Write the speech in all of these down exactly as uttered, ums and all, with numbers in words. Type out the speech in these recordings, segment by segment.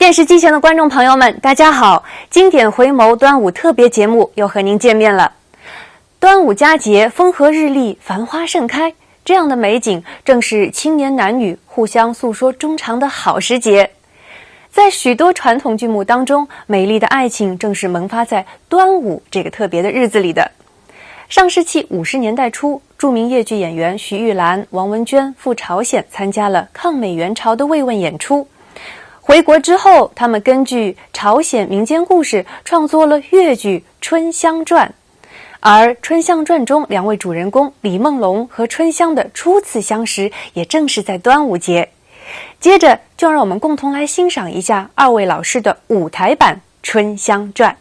电视机前的观众朋友们，大家好！经典回眸端午特别节目又和您见面了。端午佳节，风和日丽，繁花盛开，这样的美景正是青年男女互相诉说衷肠的好时节。在许多传统剧目当中，美丽的爱情正是萌发在端午这个特别的日子里的。上世纪五十年代初，著名越剧演员徐玉兰、王文娟赴朝鲜参加了抗美援朝的慰问演出。回国之后，他们根据朝鲜民间故事创作了越剧《春香传》，而《春香传》中两位主人公李梦龙和春香的初次相识，也正是在端午节。接着，就让我们共同来欣赏一下二位老师的舞台版《春香传》。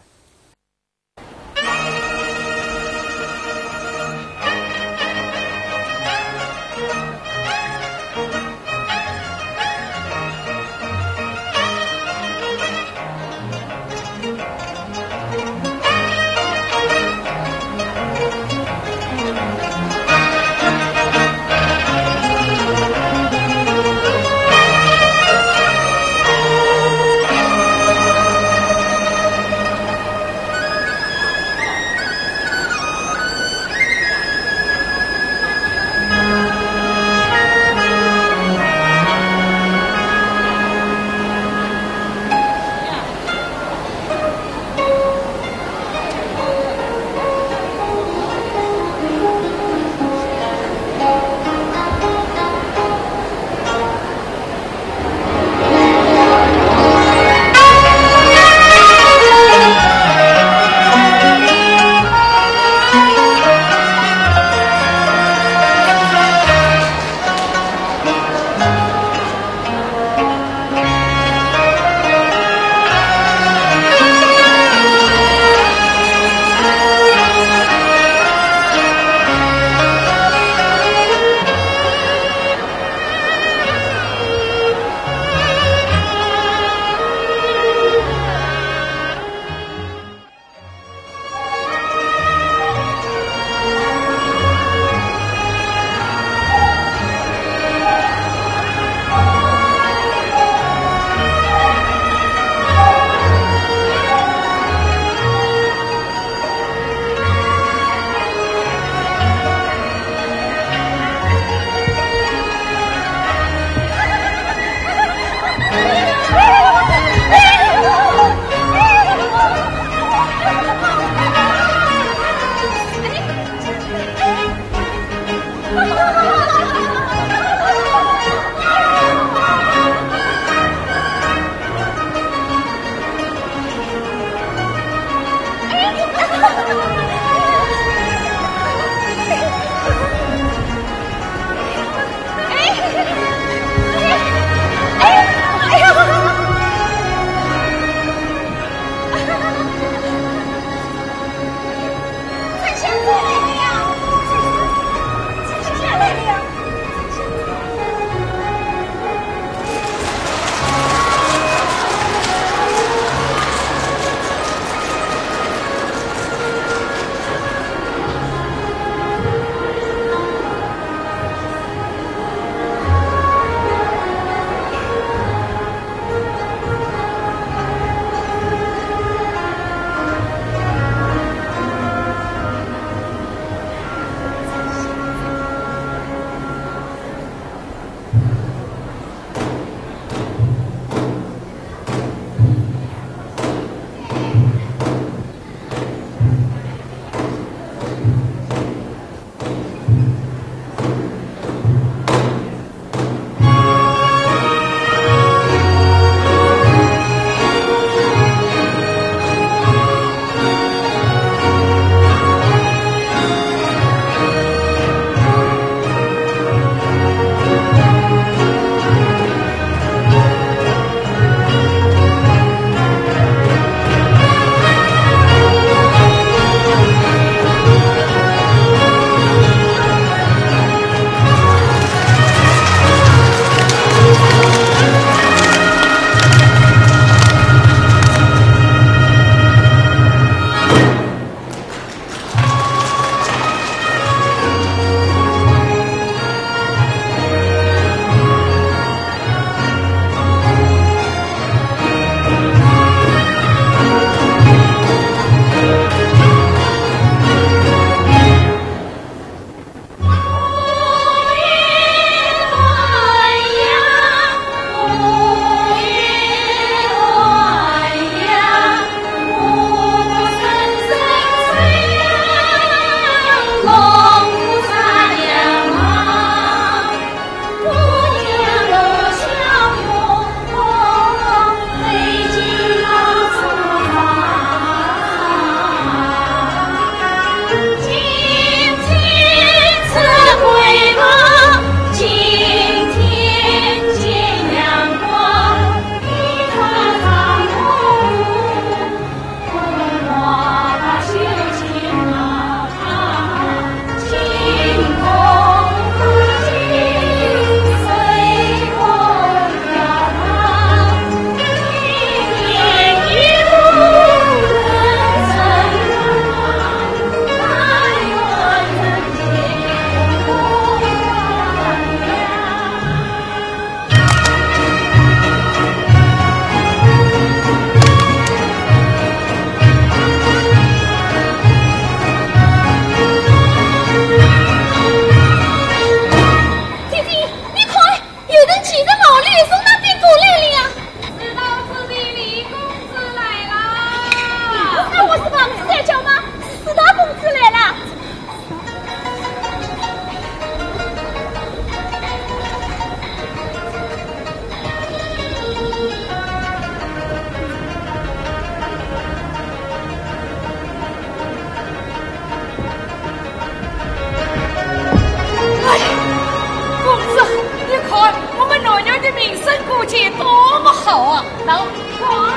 好啊，那花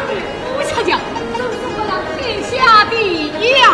女不恰巧，真是不能天下第一呀。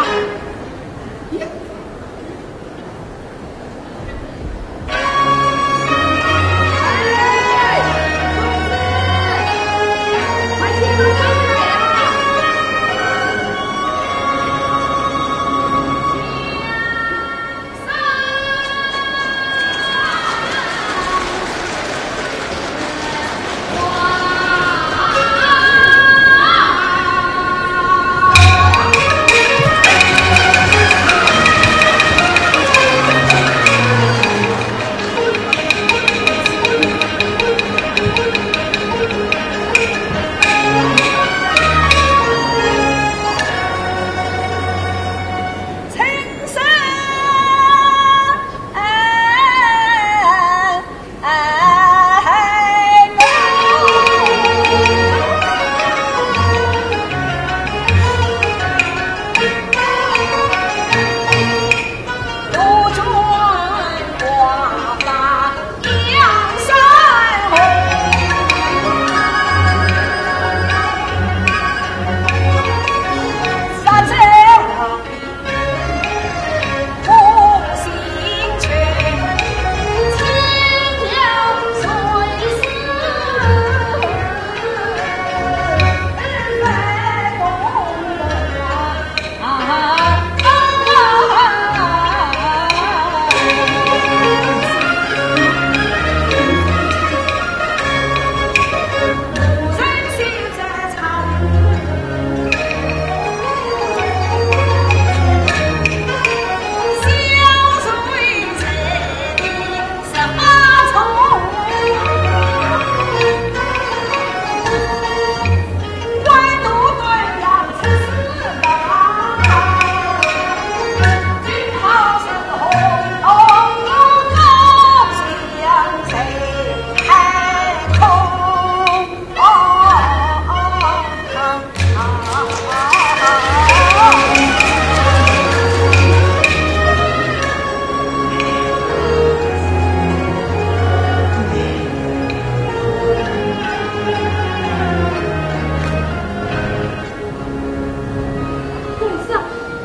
公子啊，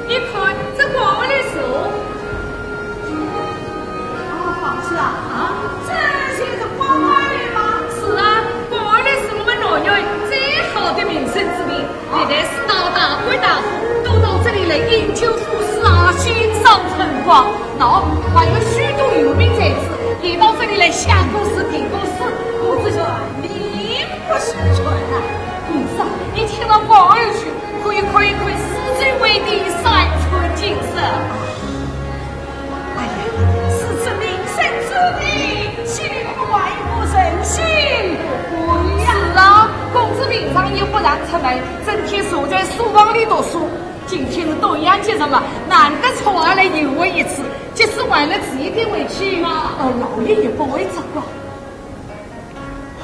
你看这挂耳的树。啊，房子啊，啊，这就是挂耳的吗？是啊，挂耳是我们南苑最好的名胜之地。 历代四朝大官大户都到这里来饮酒赋诗啊，欣赏春光。喏，还有许多游民才子也到这里来下过诗、题过诗。公子说，你不是传啊？公子啊，你听了我二句，可以可以可以，诗句为题，山川景色。 哎呀，是这名声之地，岂可外无人信不过呀？是啊，公子平常也不常出门，整天坐在书房里读书。今天是端阳节日嘛，难得出外来游玩一次，即使晚了迟一点回去，呃，老爷也不会责怪。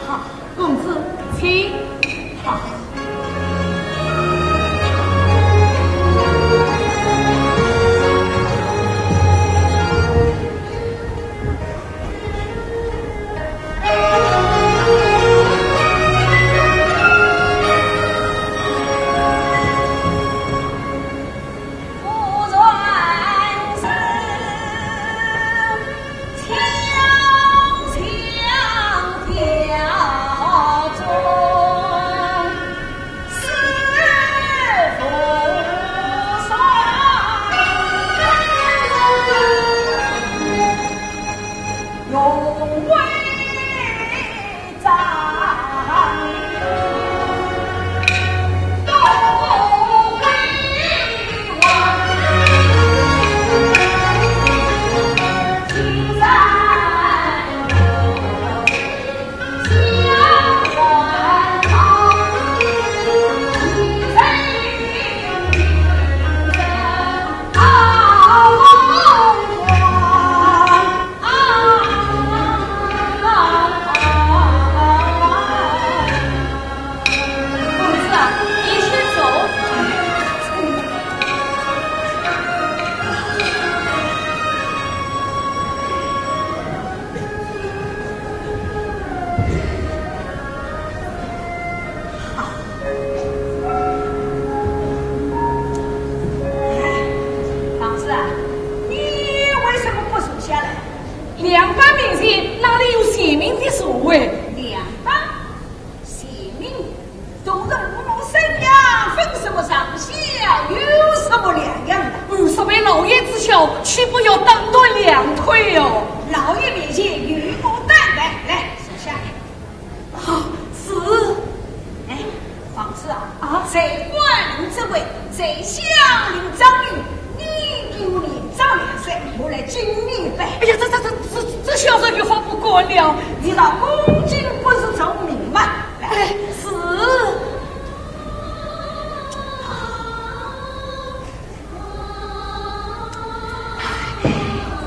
好，公子，请。好。王子啊，啊？在官这位，在乡邻张林，你给我连长两岁，我来敬你一杯。哎呀，这这这这这小人有话不敢了。你到公卿不是奏明吗？来。哎，是。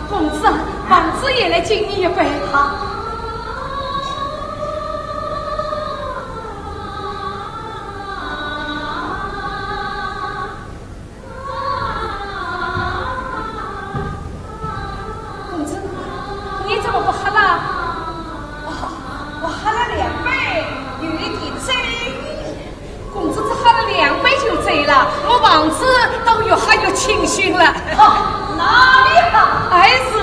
公子啊，王子也来敬你一杯。好。公子，你怎么不喝了？哦，我喝了两杯，有一点醉意。 公子只喝了两杯就醉了，我王子倒越喝越清醒了。好，那里好。哎，是。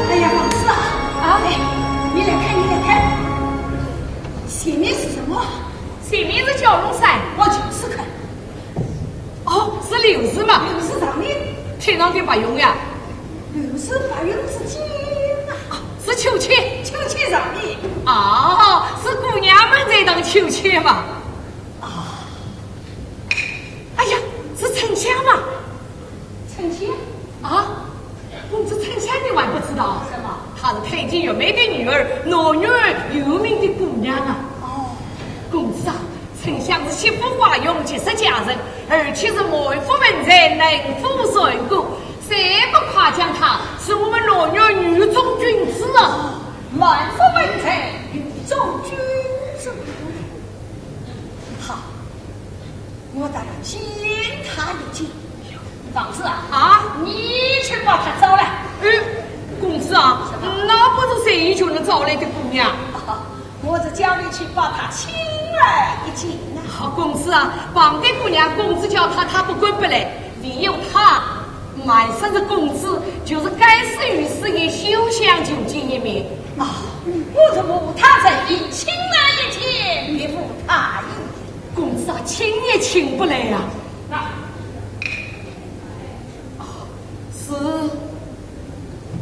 哎呀，王子啊，啊，哎，你来看，你来看，前面是什么？前面是蛟龙山。我就是看。哦，是流水嘛。流水上面。天上的白云呀。流水白云是天啊。啊，是秋千。秋千上面。哦，是姑娘们在荡秋千嘛。啊。 哎呀，是丞相嘛。丞相？啊，公子，丞相你还不知道？什么？她是太监月梅的女儿，南苑有名的姑娘啊。哦。公子啊，丞相是媳妇怀孕，及时嫁人，而且是满腹文才，能夫善顾，谁不夸奖她是我们南苑女中君子啊？满腹文才，女中君子。好， 我倒要见她一见。王子啊，啊？你去把她招来。哎，公子啊，什么？那不是随意就能招来的姑娘。啊，我是叫你去把她请来一见呐。好，公子啊，旁边姑娘，公子叫她，她不敢不来。唯有她，满身的公子，就是该死与死也休想求见一面。啊，不如她在意，请来一见，别无他意。 公子啊，请也请不来呀。啊，是，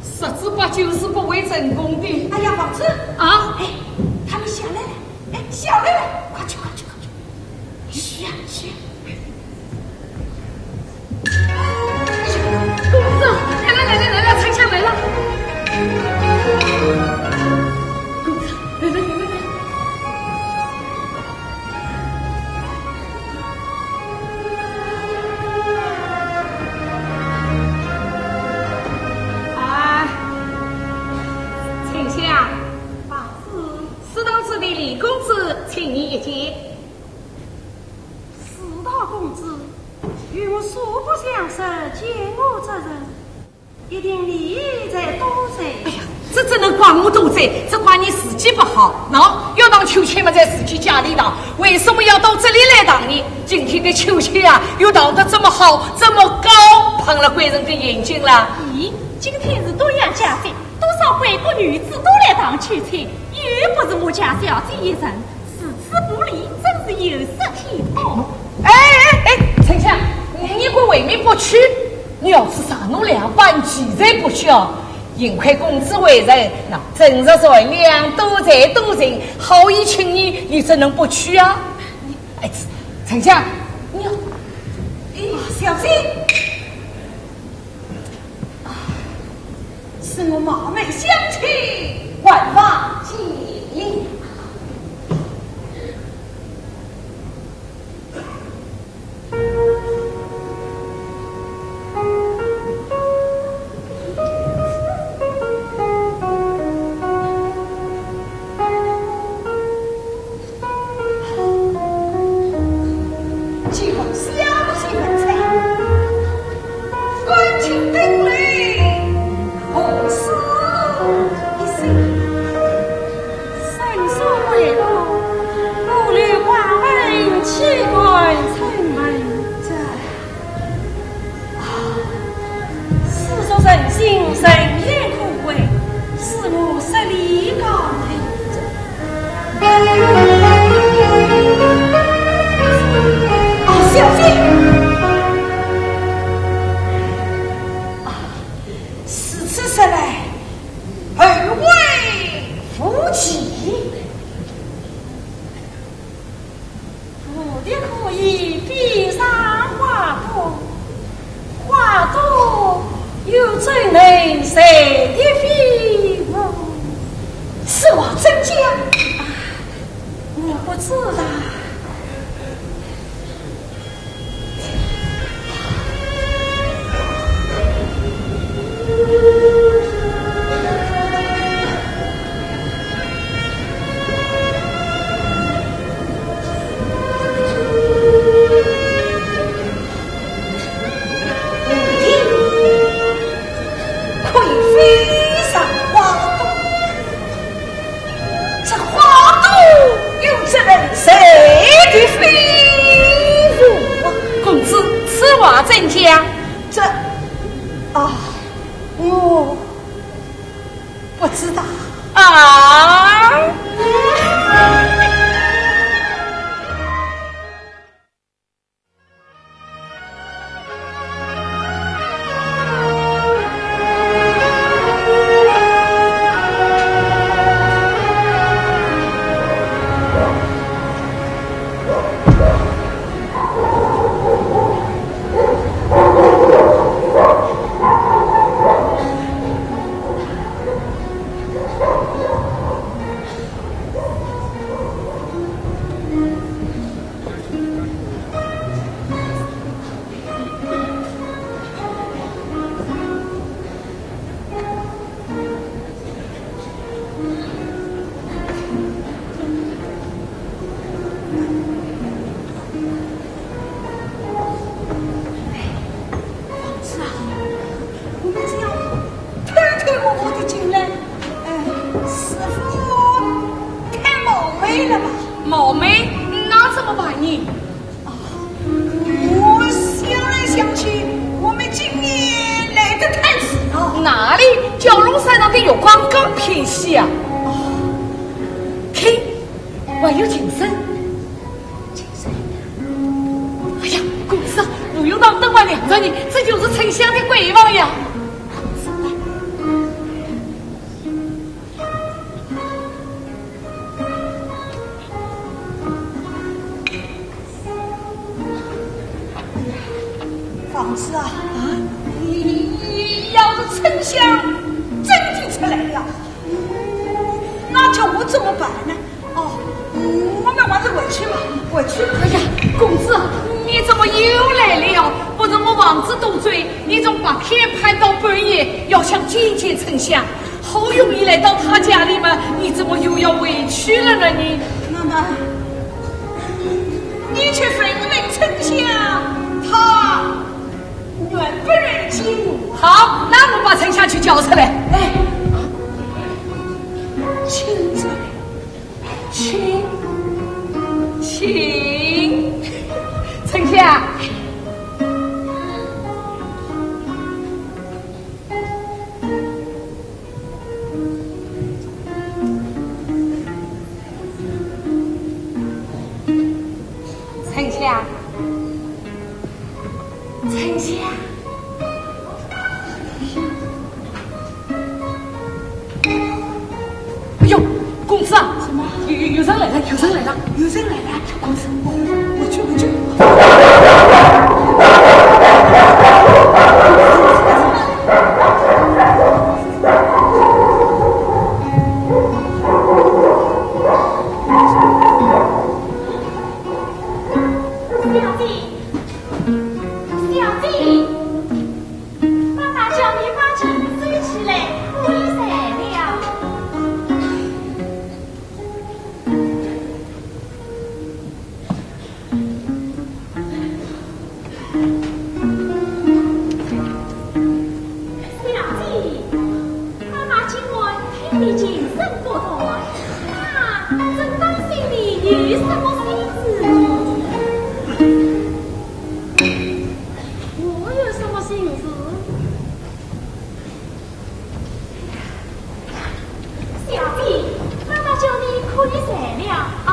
十之八九是不会成功的。哎呀，王子，啊？哎，他们下来了，哎，下来了，快去，快去，快去。是啊，是啊。 公子，来了，来了，来了，丞相来了。公子，来了，来了，来了。啊，丞相。啊，是。适当之地，李公子，请你一见。 适当公子，与我素不相识，见我之人，一定礼在多哉。哎呀，这怎能怪我多哉？这怪你时机不好。喏，要荡秋千嘛，在自己家里荡，为什么要到这里来荡呢？今天的秋千啊，又荡得这么好，这么高，碰了贵人的眼睛了。咦，今天是端阳佳节，多少贵国女子都来荡秋千，又不是我家小姐一人。 如此不礼，真是有失体统。哎，明不去，你要吃啥奴两板鸡才不去啊？幸亏公子为人，那真是善良多才多情，好意情义，你怎能不去啊？哎，丞相，你要，哎，小心！啊，是我冒昧相请，还望见谅。 既然小姐问罪，官情登楼，何事一身？申诉回复，我与官人岂敢称名？这，啊，事出人心，人言可畏，恕我失礼告退。 啊，小姐！啊，如此说来，二位无忌。 蝴蝶可以飞上花朵，花朵又怎能随蝶飞舞？此话怎讲？啊，我不知道。 可以飞上花朵，这花朵又怎能随蝶飞舞？公子，此话怎讲？这，啊，我 不知道。啊！是啊，我们只要偷偷摸摸地进来，哎，是否太冒昧了吧？冒昧？那怎么办呢？ 啊，我想来想去，我们今夜来得太迟了。哪里？蛟龙山上的月光刚偏西啊。哦，看，还有琴声。琴声。哎呀，公子啊，不用让灯光亮着呢，这就是沉香的闺房呀。 房子啊，啊，要是沉香真的出来了，那叫我怎么办呢？哦，我们还是回去吧，回去吧。哎呀，公子啊，你怎么又来了？不是我房子多嘴，你从白天盼到半夜，要想见见沉香。 好容易来到他家里嘛，你怎么又要回去了呢？你……妈妈，你去问问沉香，他愿不愿意见我？好，那我把沉香去叫出来。哎，请坐，请，请，沉香。 沉香，丞相。哎呦，公子啊！什么？有，有，有人来了，有人来了，有人来了，公子，我，我去，我去。小姐，小姐。 妈妈叫你把琴收起来，可以睡了。小姐，妈妈今晚听你琴声不断，她正担心你有什么心事。我有什么心事？ 小姐，妈妈叫你可以睡了啊。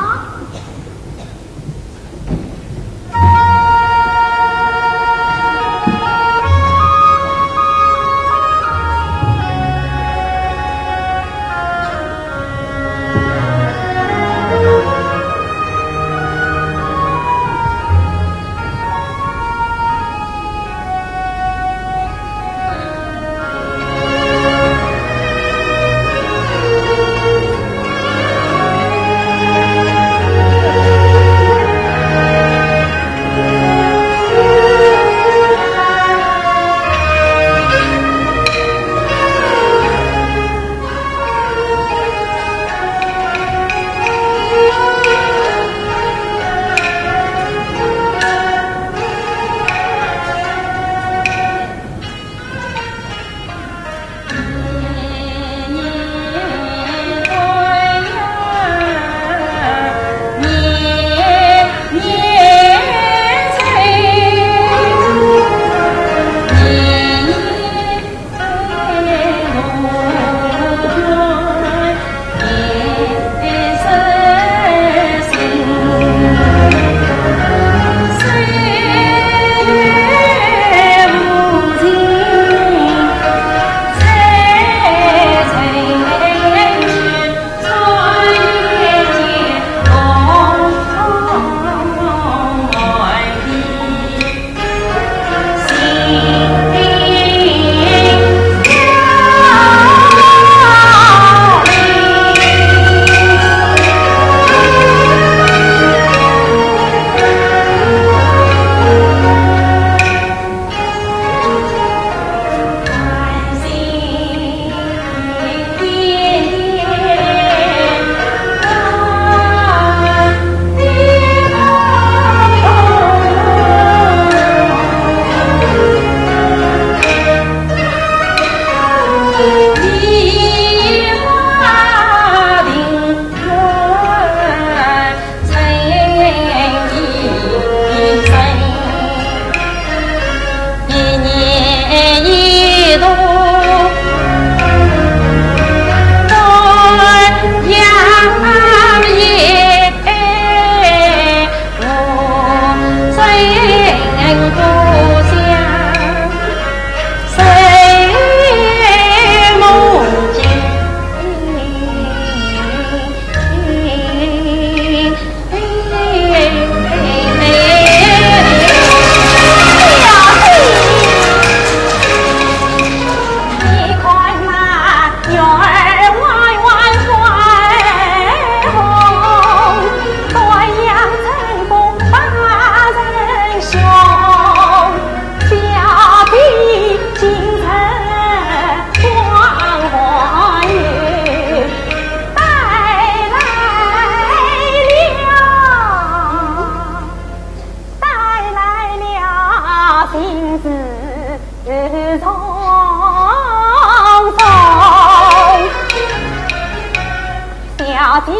小姐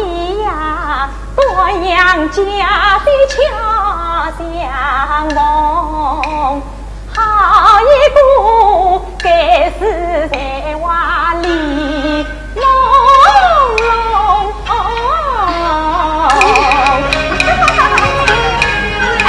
呀，端阳佳节巧相逢，好一个该死才华里弄弄。哎！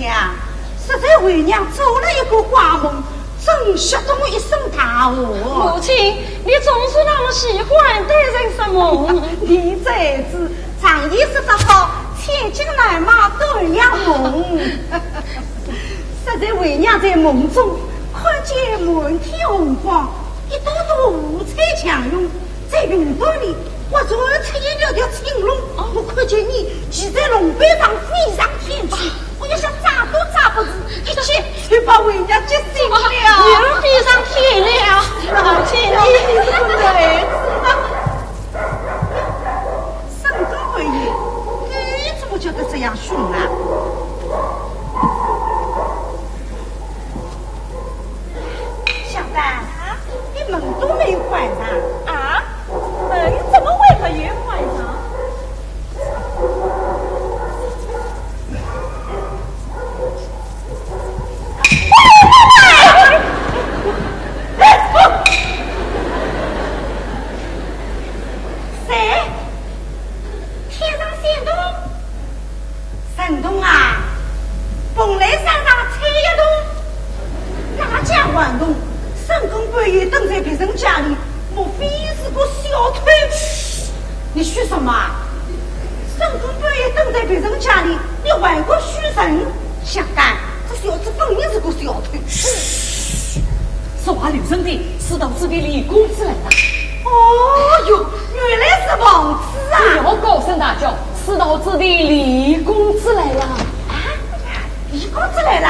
呀，实在为娘做了一个怪梦，真吓得我一身大汗。母亲，你总是那么喜欢对人说梦。你才子，常言说得好，千金难买短娘梦。实在为娘在梦中看见满天红光，一朵朵五彩祥云，在云端里划出一条条青龙。我看见你骑在龙背上飞上天去，我要想抓都抓不住，一记就把为娘接醒了。女儿飞上天了，母亲，你是个儿子。沈冬而已，你怎么叫得这样凶啊？小丹，你门都没有关上。啊？门怎么会没有关上？谁？天上仙童？沈冬啊，蓬莱山上采药童，哪家还童？深更半夜蹲在别人家里，莫非是个小偷？嘘，你嘘什么啊？深更半夜蹲在别人家里，你还敢嘘人？小丹，这小子分明是个小偷。嘘，说话留声点，是道子的李公子来了。哦哟，原来是王子啊！不要高声大叫，是道子的李公子来了。啊，李公子来了？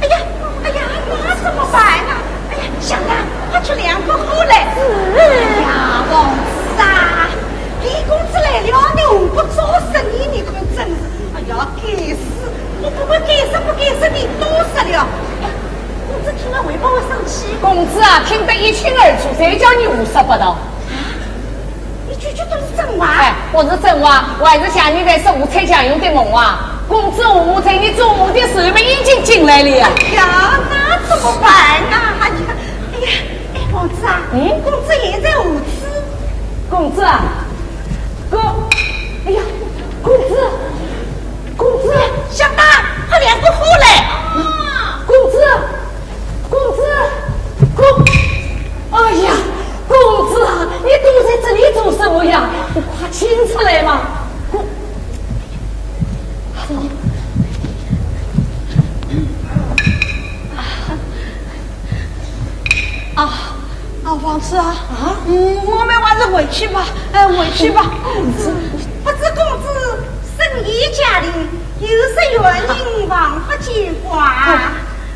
哎呀，哎呀，那怎么办啊？哎呀，小丹，快去量个货来。是。哎呀，王子啊，李公子来了，你还不早说呢，你可真是，哎呀，该死，我不会该说不该说的多说了。哎，公子听了会不会生气？公子啊，听得一清二楚，谁叫你胡说八道？啊？ 你句句都是真话。哎，不是真话，我还是像你在说五彩祥云的梦话。公子，我在你做梦的时候已经进来了呀。哎呀，那怎么办啊？哎呀，哎呀，哎，王子啊，嗯？公子现在何处？公子啊，公，哎呀，公子，公子，小丹，快量个货来。公子， 公子，公，哎呀，公子啊，你躲在这里做什么呀？你快请出来嘛！公，啊，啊，王子啊，啊？嗯，我们还是回去吧，哎，回去吧。公子，不知公子深夜驾临，有失远迎，望不见怪。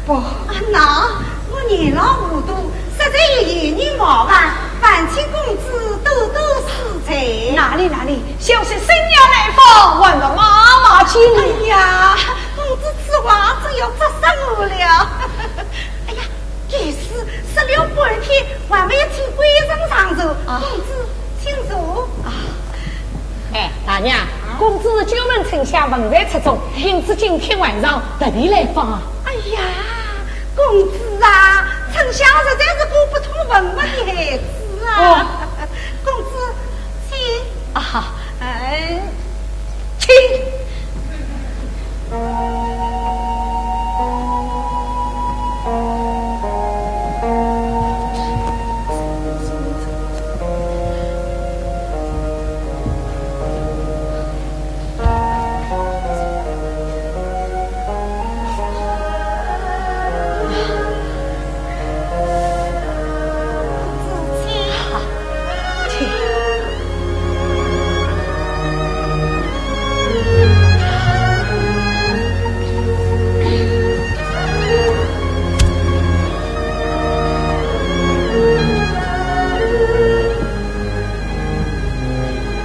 不。啊，那我年老糊涂，实在有言语冒犯，烦请公子多多恕罪。哪里哪里，小生深夜来访，还望妈妈见谅。哎呀，公子此话真要责杀我了。哎呀，该死，说了半天，还没有请贵人上座。啊。公子，请坐。啊。 哎，大娘，公子是久闻丞相文才出众，因此今天晚上特地来访啊。哎呀，公子啊，丞相实在是个不通文墨的孩子啊。哦。公子，请。啊，哎，请。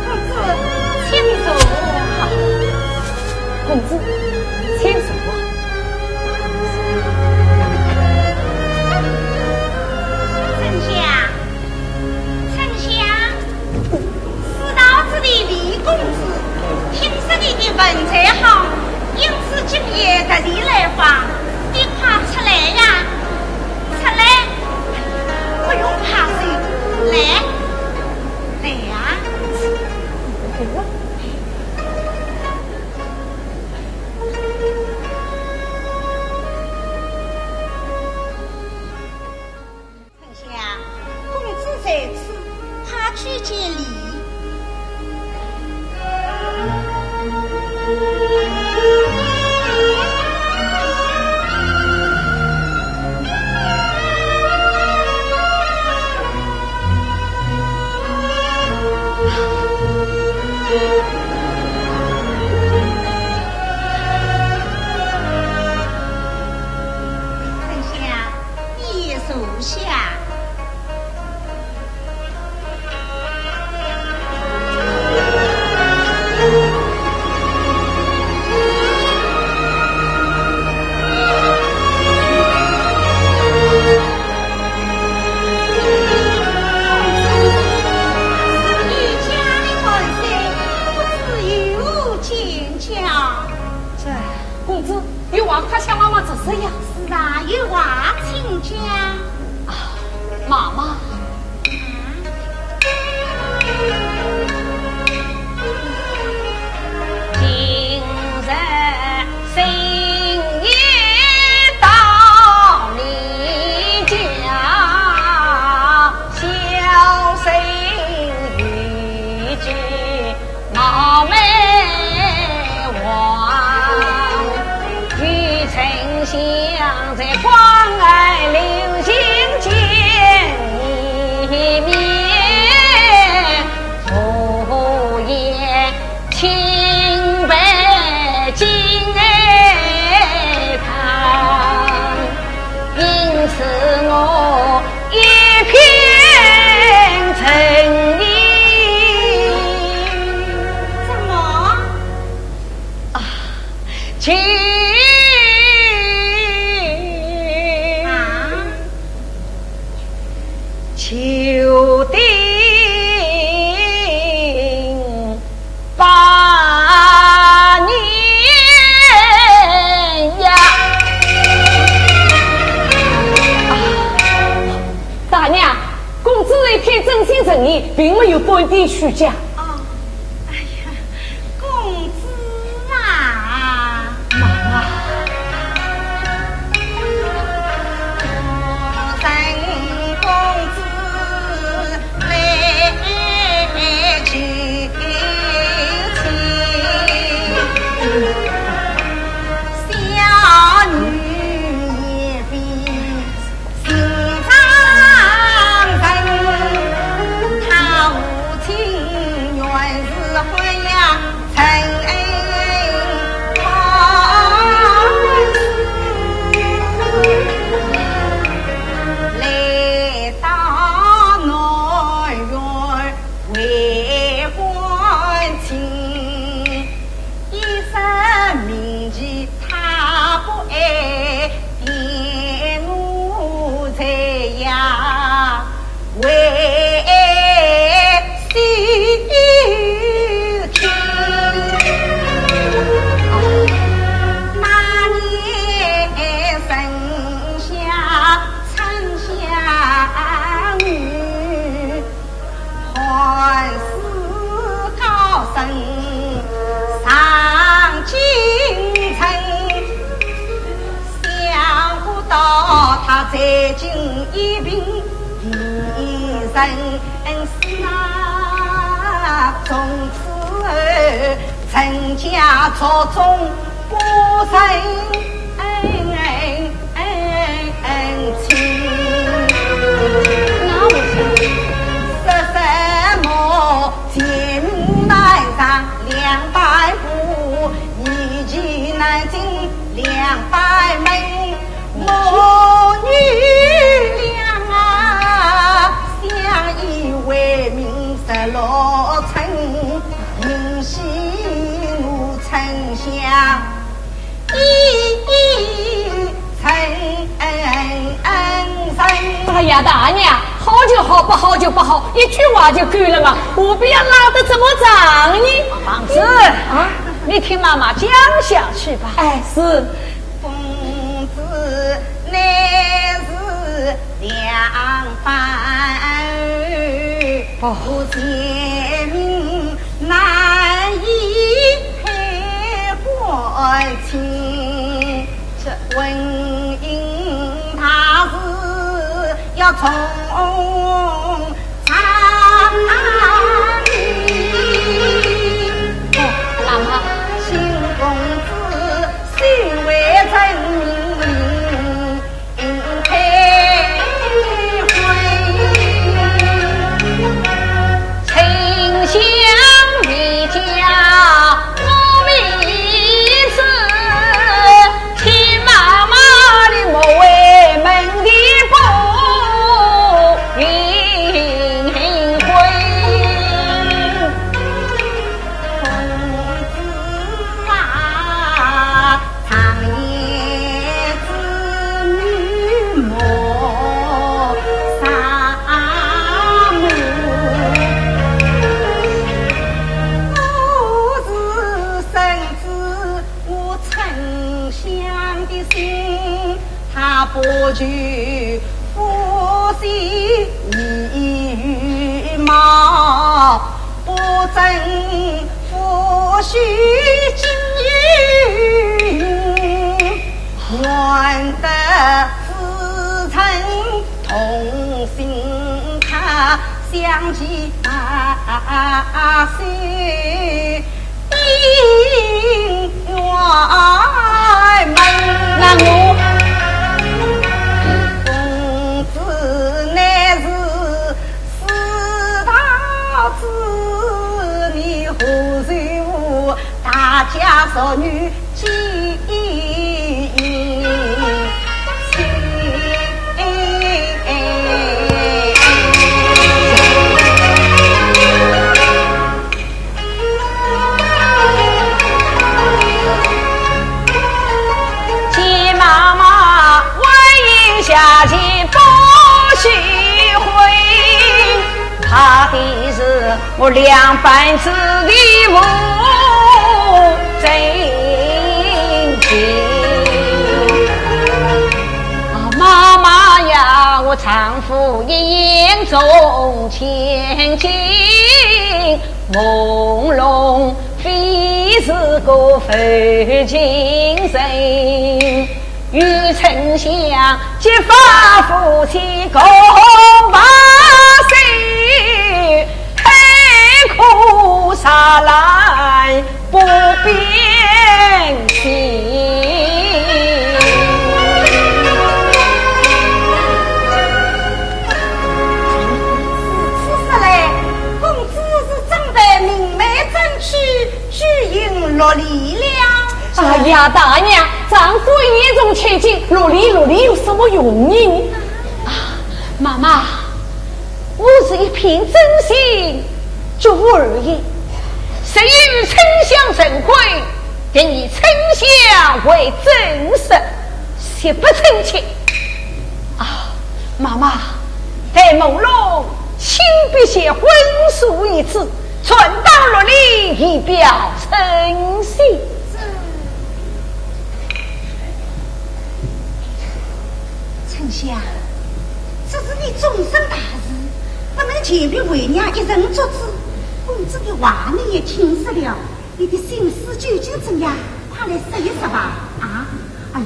公子，请坐。公子，请坐。丞相，丞相。 是道子的李公子，听说你的文才好，因此今夜特地来访，你快出来呀，出来，不用怕羞，来，来呀。快向妈妈坐坐呀。是啊，有话请讲。啊，妈妈。今日深夜到你家，小生有句 冒昧话，与丞相在广安留情见一面，无言请备金汤。 因此我一片诚意。怎么？啊，求啊？求定 八年呀。啊，大娘，公子一片真心诚意，并没有半点虚假。哦，哎呀，公子啊。 哎呀，大娘，好就好，不好就不好，一句话就够了嘛，何必要拉得这么长呢？放肆！啊？你听妈妈讲下去吧。哎，是。 那么，他不求夫妻与貌，不争夫婿金银，愿得子承同心，他相继把守。 姻缘门。那我公子乃是世道之人，何须大家淑女 见妈妈，问一下，岂不许回？怕的是我两半子的母真情。啊，妈妈呀，我丈夫一言重千金， 朦胧非是个负心人，与丞相结发夫妻共白首，海枯石烂不变心。 如此说来，公子是真的明媒正娶，举行六礼了。哎呀，大娘，丈夫一言重千金，六礼六礼有什么用呢？啊，妈妈，我是一片真心，绝无二意。谁与丞相成婚，定以丞相为正室，绝不成亲。 啊，妈妈，待朦胧亲笔写婚书一纸，转达六礼，以表诚心。丞相，这是你终身大事，不能全凭为娘一人作主。公子的话你也听说了， 你的心思究竟怎样？快来说一说吧。啊，哎呀，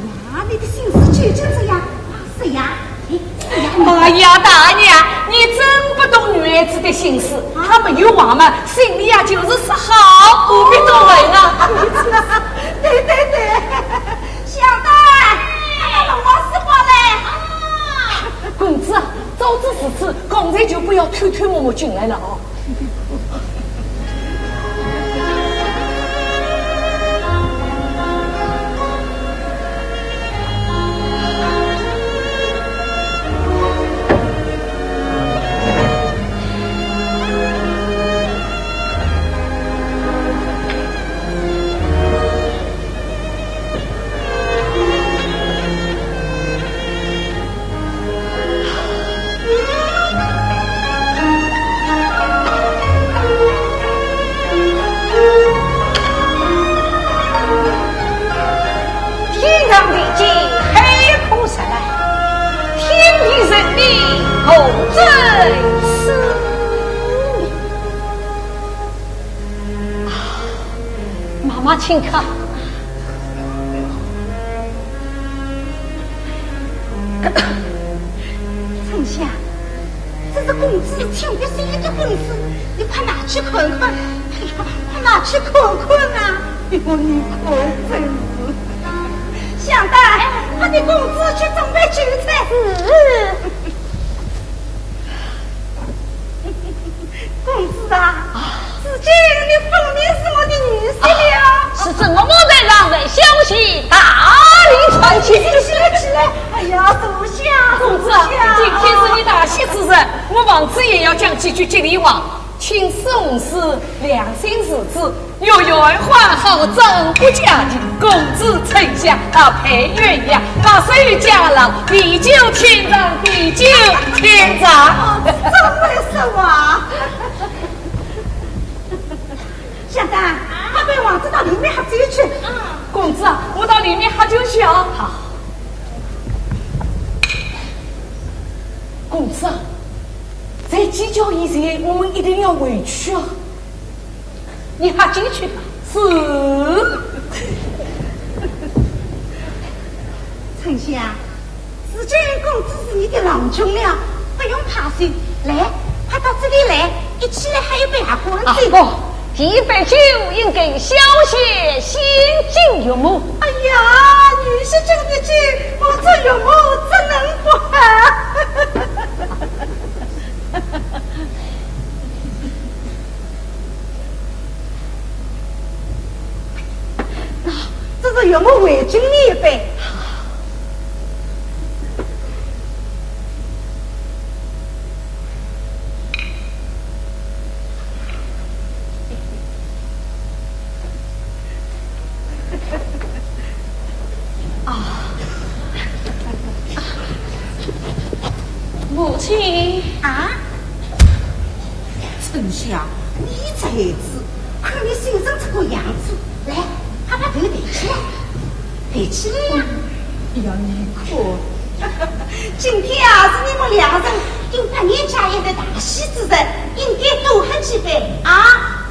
你的心思究竟怎样？快说呀，哎，说呀。哎呀，大娘，你真不懂女孩子的心思，啊，她没有话嘛，心里呀就是说好，何必多问啊？对对对，小旦，快把螺丝拨来。啊，公子啊，早知如此，刚才就不要偷偷摸摸进来了哦。 天长地久，海枯石烂，天地人命共生死。 妈妈请客。丞相，这是公子亲笔写的婚书，你快拿去看看。哎呀，快拿去看看啊！哎呦，你看真是。小旦，快替公子去准备酒菜。是。 公子啊，啊，如今你分明是我的女婿了。啊，是怎么我在上头消息大力传去？起来，起来，哎呀，坐下，公子啊，坐下。今天是你大喜之日，我王子也要讲几句吉利话，请四五事，两心事子， 有缘花好，丈夫佳期，公子丞相，啊，配鸳鸯，啊，谁与家老，地久天长，地久天长。哦，真会说话。小旦，快陪王子到里面喝酒去。公子啊，我到里面喝酒去啊。好。几角以前，我们一定要回去啊。你快进去吧。是。春香，如今公子是你的郎中了，不用怕羞。来，快到这里来，一起来喝一杯合欢酒。啊，不，第一杯酒应该小姐先敬岳母。哎呀，女婿敬的酒，我这岳母怎能不喝？这是岳母为敬你一杯。啊，母亲啊，春香，你这孩子，看你瘦成这个样子，来，快把头抬起来，抬起来呀！哎呀，你看，今天啊，是你们两人顶八年家宴的大喜之日，应该多喝几杯啊！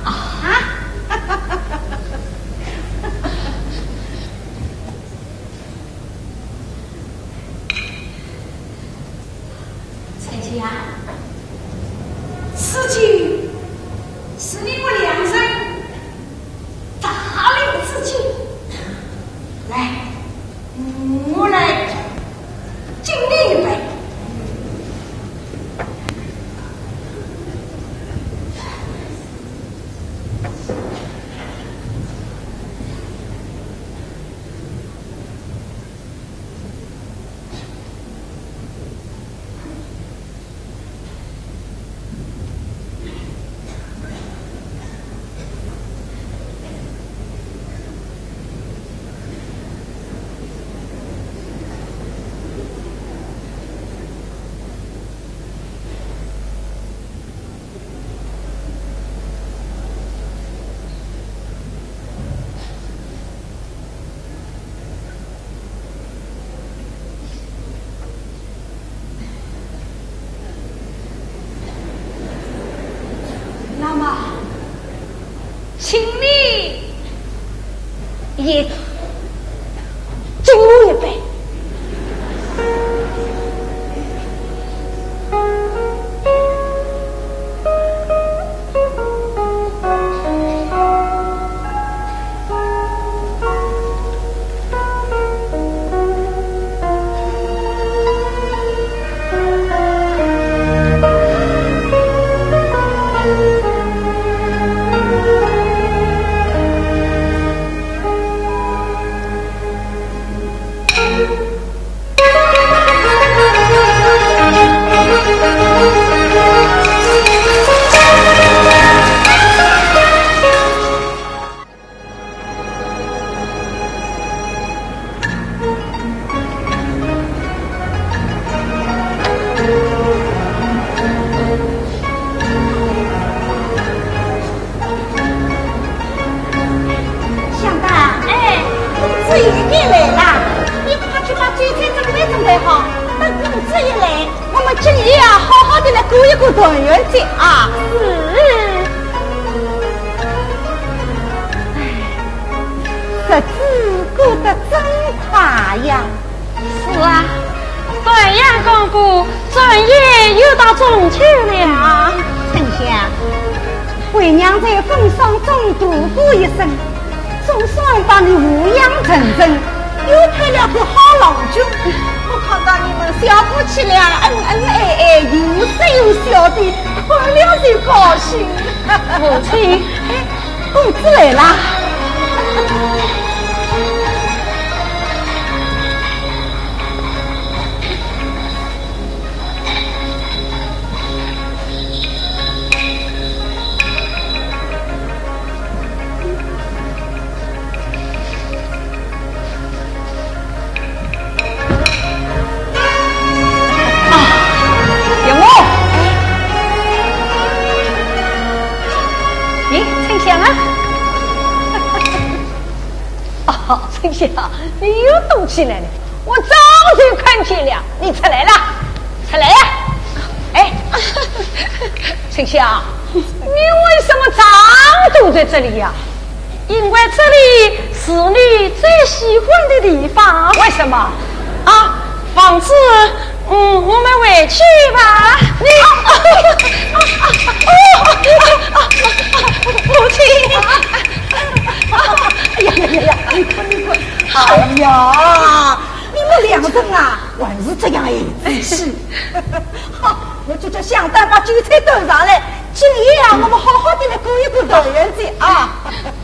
啊！啊！春香，此酒是你们两人大礼之酒。来，我来敬你一杯。 那么，请你也敬我一杯。 香港，哎，公子又来啦！你快去把酒菜准备准备好，等公子一来，我们今夜啊，好好的来过一个团圆节啊！是。哎，日子过得真快呀！ 是啊，转眼功夫，转眼又到中秋了。春香，为娘在风霜中度过一生，总算把你抚养成人，又配了个好郎君。我看到你们小夫妻俩恩恩爱爱，有说有笑的，看了就高兴。母亲，哎，公子来啦。啊，岳母。咦，春香啊？ 啊，春香，你又动起来了。我早就看见了，你出来了，出来呀！哎，春香，你为什么常躲在这里呀？因为这里是你最喜欢的地方。为什么？啊，房子，嗯，我们回去吧。你，哦，母亲。哎呀呀呀呀，你看，你看，哎呀，你们两人啊，还是这样哎，真是。好，我就叫香丹把酒菜端上来，今夜啊，我们好好地来过一过团圆节啊。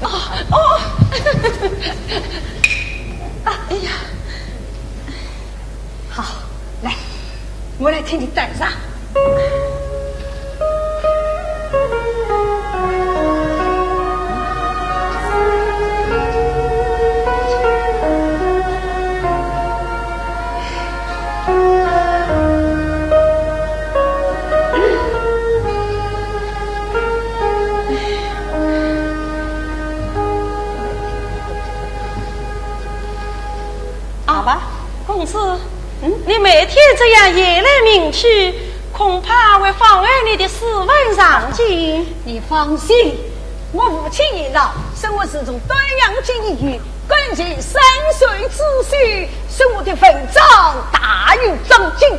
哦，哦。啊，哎呀。好，来，我来替你端上。 好吧，公子，嗯？你每天这样夜来明去，恐怕会妨碍你的诗文上进。你放心，我父亲年老，说我自从端阳节以后，干净山水之秀，说我的文章大有长进。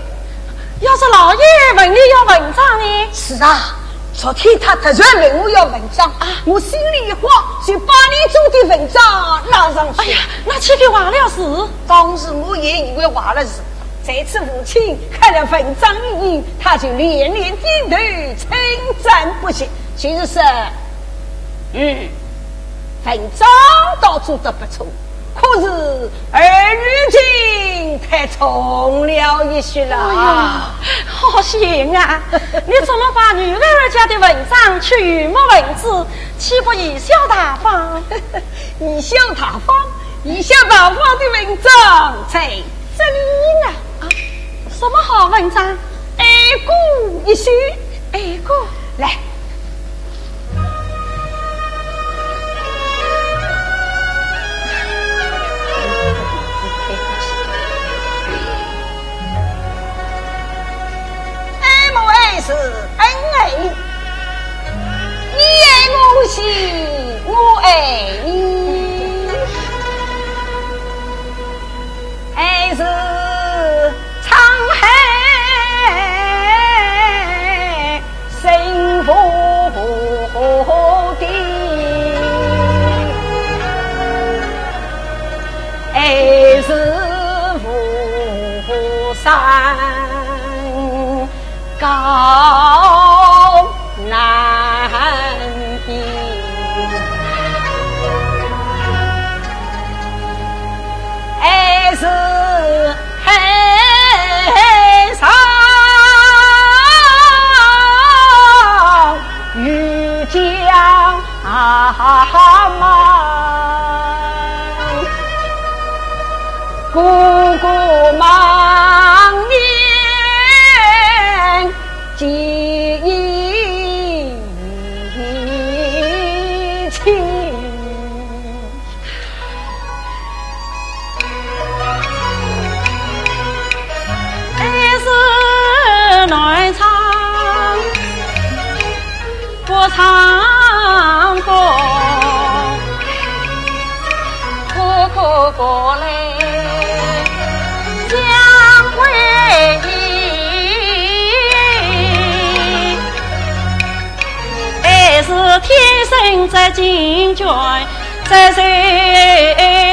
要是老爷问你要文章呢？是啊，昨天他突然问我要文章，啊。我心里一慌，就把你做的文章拿上去。哎呀，那岂非坏了事？当时我也以为坏了事，这次父亲看了文章一眼，他就连连点头，称赞不绝，就是说，嗯，文章倒做得不错，可是儿女情太重了一些了。哎呀，好险啊！你怎么把女儿家的文章去油墨文字，岂不贻笑大方？贻笑大方？贻笑大方的文章在这里呢。啊，什么好文章？哀歌一首。哀歌？来。 爱莫爱是恩爱你，你爱我是我爱你。爱是沧海 深无底，爱是无上高难低。 爱是海上遇江茫，哥哥望念寄情。 爱是难唱不唱歌，苦苦过来将归依。 爱是天生在金娟，在水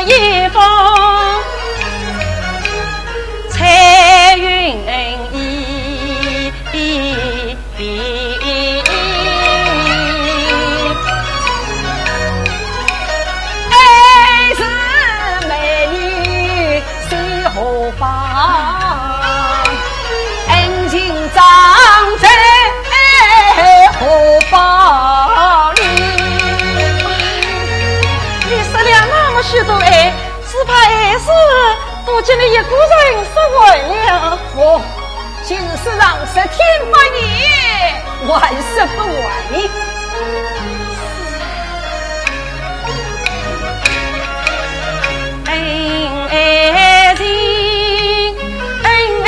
一方，彩云依依。爱是美女 水荷塘，恩情长在荷包里。你说了那么许多爱，只怕爱是不及你一个人说完了。我 今日说上十天八夜，还说不完呢。恩爱情，恩爱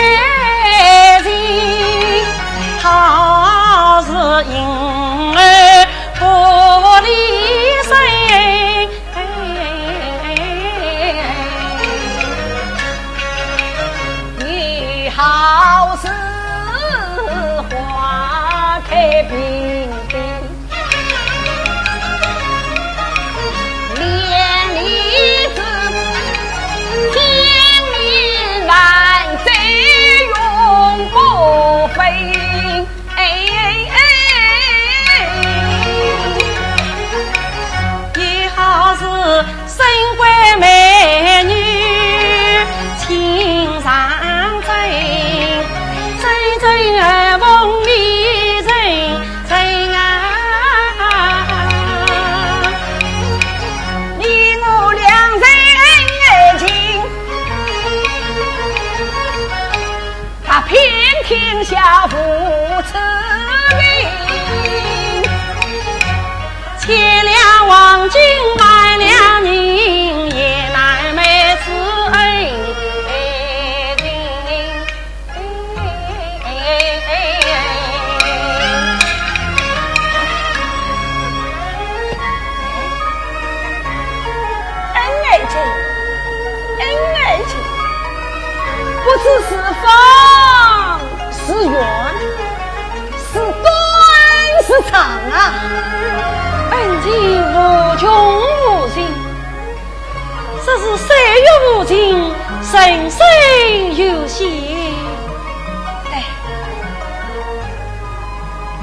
情，天下无此名。千两黄金，万两银，也难买此恩情。恩爱情，恩爱情，不知是方 是远，是短是长啊。恩情无穷无尽，只是岁月无情，人生有限。对，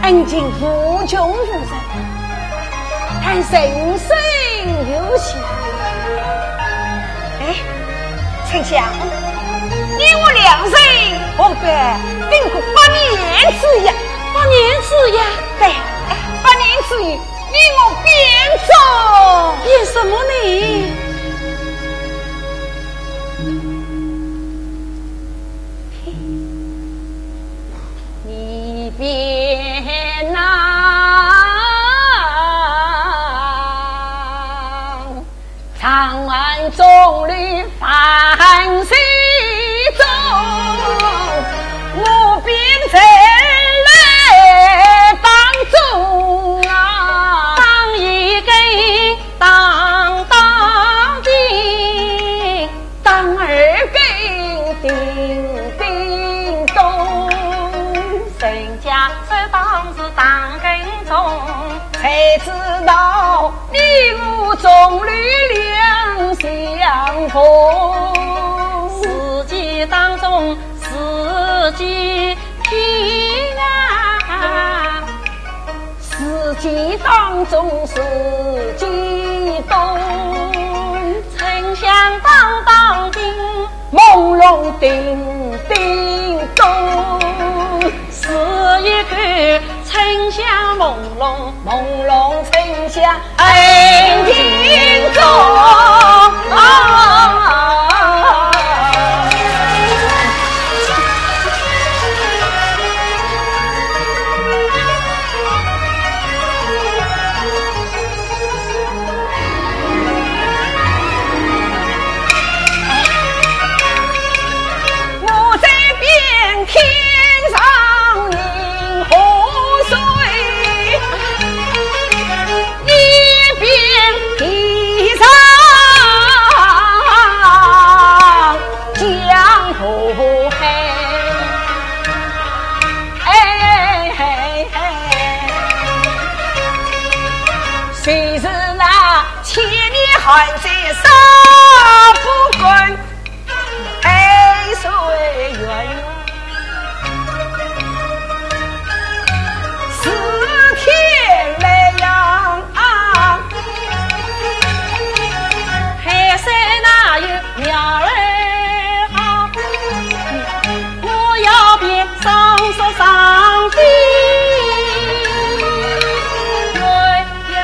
恩情无穷无尽，但人生有限。哎， 丞相，你我两人何必定个百年之约？百年之约？对，哎，百年之约，你我便作。便什么呢？你便呐。 长安中里万岁中，我便在来当中啊。当一根当当的，当二根叮叮咚。人家说当是当根钟， 才知道你我中里两相逢。四季当中四季天啊，四季当中四季冬。春香当当叮， 朦胧叮叮咚。是一个春香朦胧，朦胧春香恩情重。我这边天上银河水，一边地上江河海。哎，哎，哎，哎。 谁知那千年寒水烧不干，海水源源，四天来阳。海水哪有鸟儿好？ 我要变上山上的鸳鸯呀。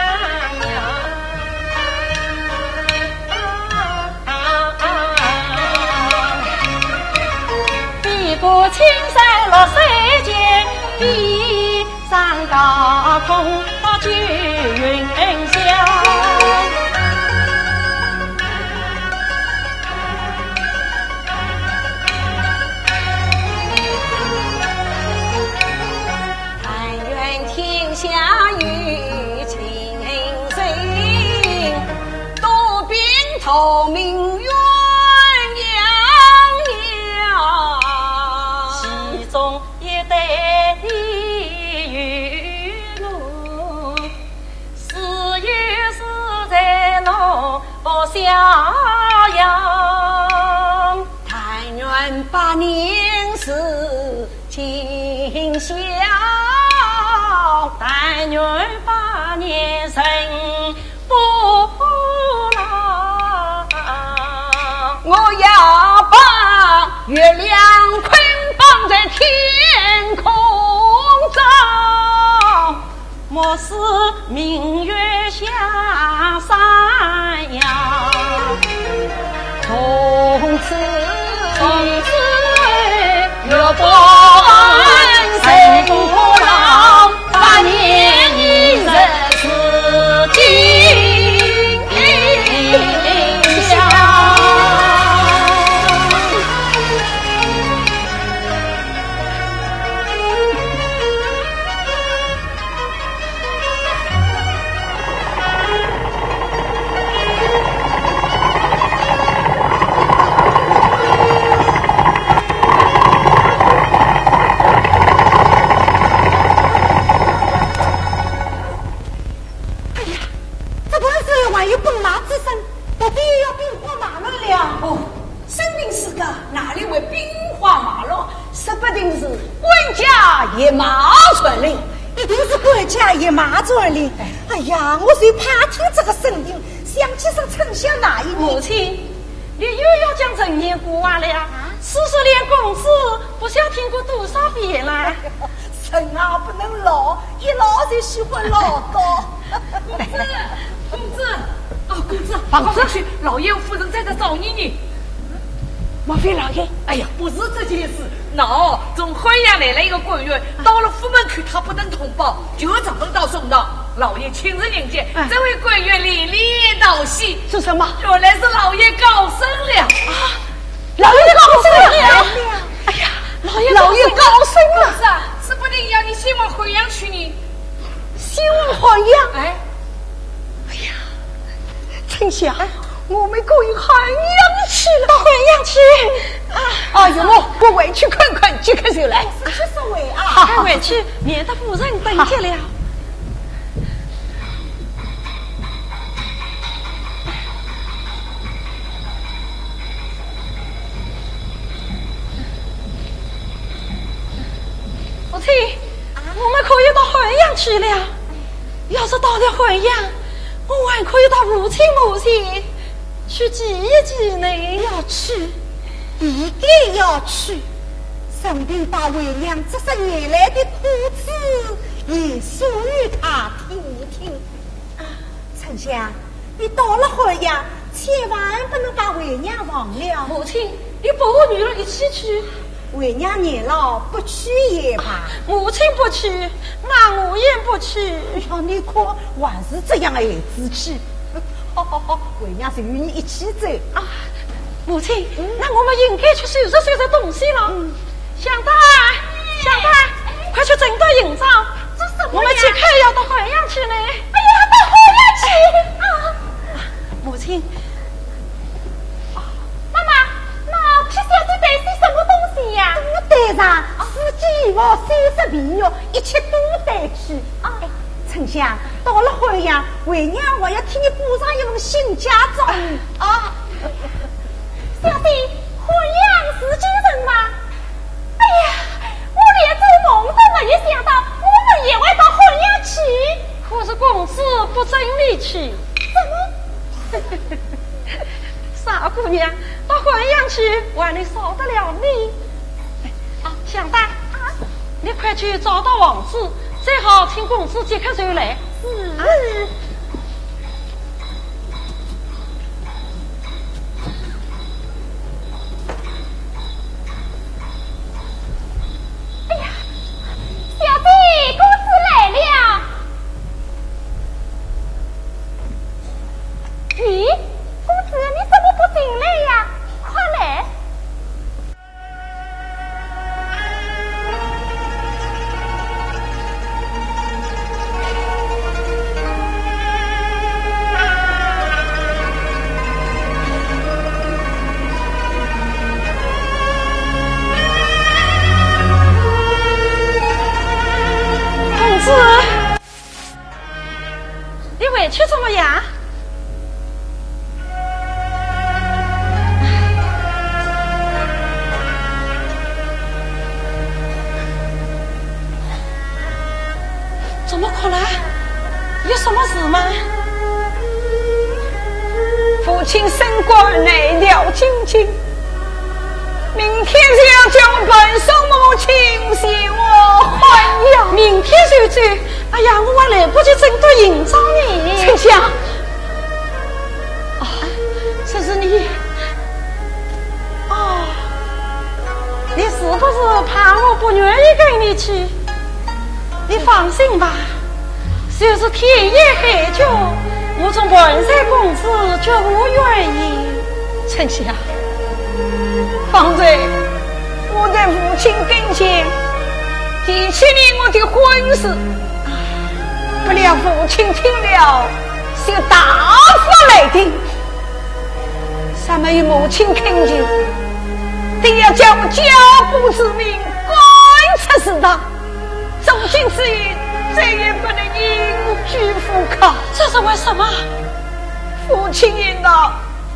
比过青山绿水间，比 山高空，高处云霄。但愿天下有情人，多变透明鸳鸯呀。其中 一对你与我，是与是在我不逍遥。但愿百年是今宵，但愿百年人 不老。我要把月亮捆绑在天空中，莫使明月下山羊。从此，从此月光这必定是管家一马传令。一定是管家一马传令。哎呀，我最怕听这个声音，想起是丞相那一年。母亲，你又要讲陈年古话了呀？啊？此事连公子不晓听过多少遍了。人啊，不能老，一老就喜欢老道。公子，公子，哦，公子，房子。快去，老爷夫人在这找你呢。莫非老爷？哎呀，不是这件事，喏，从咸阳来了一个官员，到了府门口他不登通报，就这么到送到。老爷亲自迎接，哎。这位官员连连道喜。是什么？原来是老爷高升了。啊，老爷高升了！哎呀，老爷，老爷高升了！是啊，是不定要你先往咸阳去呢。先往咸阳？哎。哎呀， 丞相，我们可以咸阳去了。到咸阳去？啊，哎呦，我回去看看，即刻就来。是，是，是，喂啊。快回去，免得夫人等急了。母亲，我们可以到咸阳去了。要是到了咸阳，我还可以到父亲墓前去祭一祭呢。要去，一定要去，顺便把为娘这些年来的苦楚也诉与他听一听。啊，丞相，你到了咸阳，千万不能把为娘忘了。母亲，你陪我女儿一起去。 为娘年老，不去也罢。母亲不去，那我也不去。哎呀，你看，还是这样孩子气。好好好，为娘随与你一起走。啊，母亲，嗯。那我们应该去收拾收拾东西了。嗯。香袋，香袋，快去整顿行装。做什么呀？我们即刻要到咸阳去呢。哎呀，到咸阳去啊！母亲， 妈妈，那替小姐带些什么东西呀？多带上，四件衣服、三十皮袄，一切都带去。啊。哎，丞相，到了咸阳，为娘还要替你补上一份新嫁妆。啊。小姐，咸阳是京城吗？哎呀，我连做梦都没有想到，我们也会到咸阳去。可是公子不准你去。怎么？ 傻姑娘，到咸阳去，还能少得了你？啊，香袋，啊，你快去找到王子，最好请公子即刻就来。是。啊。哎呀，小姐，公子来了。 咦，公子，你怎么不进来呀？快来！ 公子，你回去怎么样？怎么哭了？有什么事吗？父亲升官，内调京津， 明天就要将我伴送母亲前往咸阳。明天就走？哎呀，我还来不及整顿行装呢。丞相。哦，这是你。哦，你是不是怕我不愿意跟你去？你放心吧， 就是天涯海角，我做伴郎公子绝无怨言。丞相，方才我在父亲跟前提起了我的婚事，不料父亲听了，就大发雷霆。若没有母亲恳求，定要将我脚步之命赶出祠堂。 从今之后，再也不能隐居府考。这是为什么？父亲言道，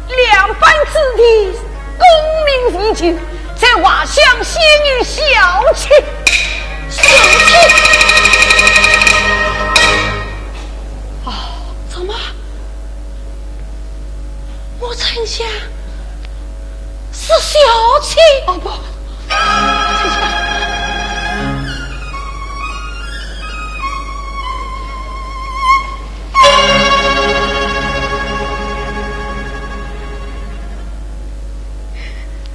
两班子弟功名未就，在画像先有小妾。小妾？啊，怎么？我丞相是小妾？哦，不，丞相。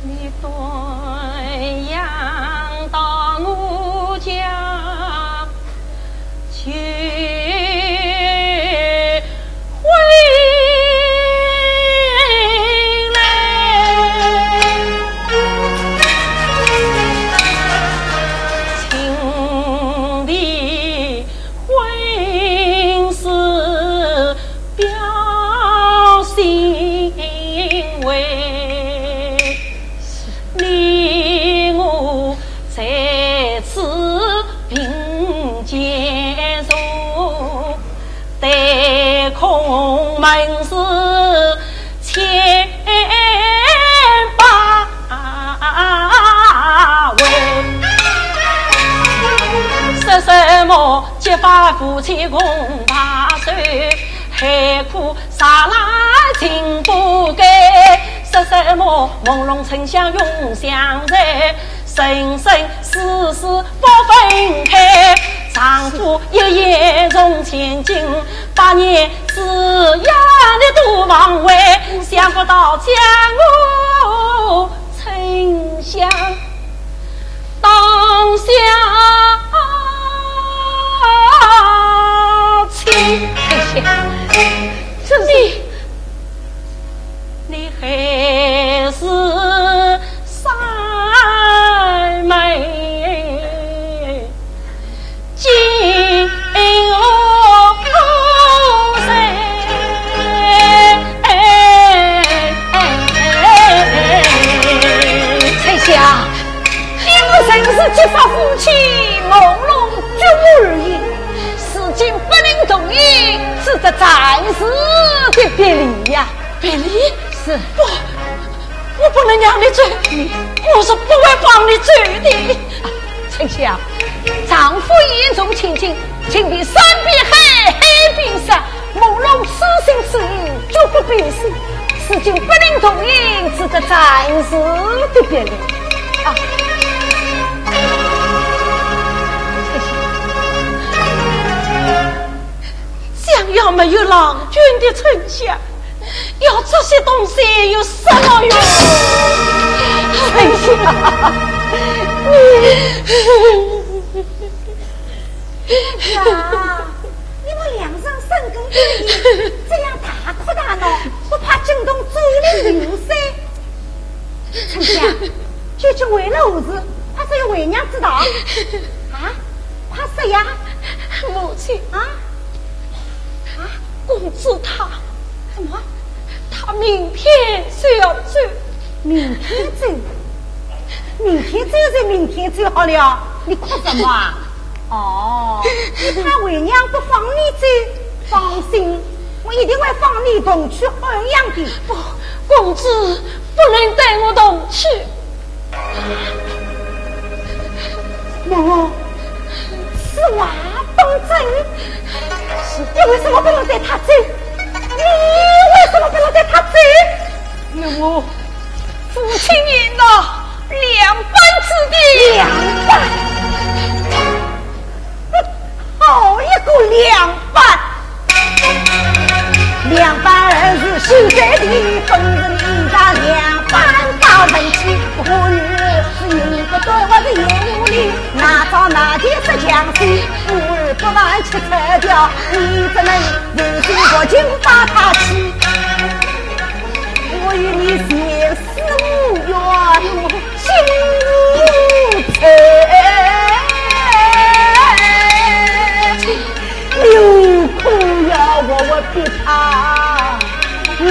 你端阳到我家去回来，请你 婚事表心为，你我在此并肩坐，对空门是千百 为。说什么结发夫妻共白首，海枯石烂情不改。说什么朦胧春香永相随，生生世世不分开。丈夫一夜重千金，百年之痒你都忘怀，想不到将我 丞相当小妾。丞相，这是你，你还是三妹。 今后谁？丞相，你我曾是结发夫妻，朦胧举目而已，如今不能同饮，只得暂时的别离呀。别离？是。不， 我不能让你走，我是不会放你走的。啊，丞相，丈夫一夜重千金，情比山比海，海比山，朦胧痴心痴意，绝不变心。如今不能同饮，只得暂时的别离。啊，丞相，想要没有郎君的丞相， 要这些东西有什么用？丞相，你……丞相，你们两人深更半夜这样大哭大闹，不怕惊动周围邻舍？丞相，究竟为了何事？怕是要为娘知道？啊？怕啥呀？母亲。啊？ 啊？公子他……什么？他明天就要走。明天走？明天走就明天走好了，你哭什么啊？哦，你怕为娘不放你走？放心，我一定会放你同去安阳的。不，公子不能带我同去。 母后，此话当真？你为什么不能带他走？你为什么不能带他走？母后，夫妻一闹，两班之地。两班？ 好一个两班！两班是谁的？本人一打两班大问题，我女儿是人不对，我是有理，哪招哪点是讲理，我儿不满七彩条，你怎能忍心不听把他气？我与你前世无缘，今无仇。 你可要我，我逼他命，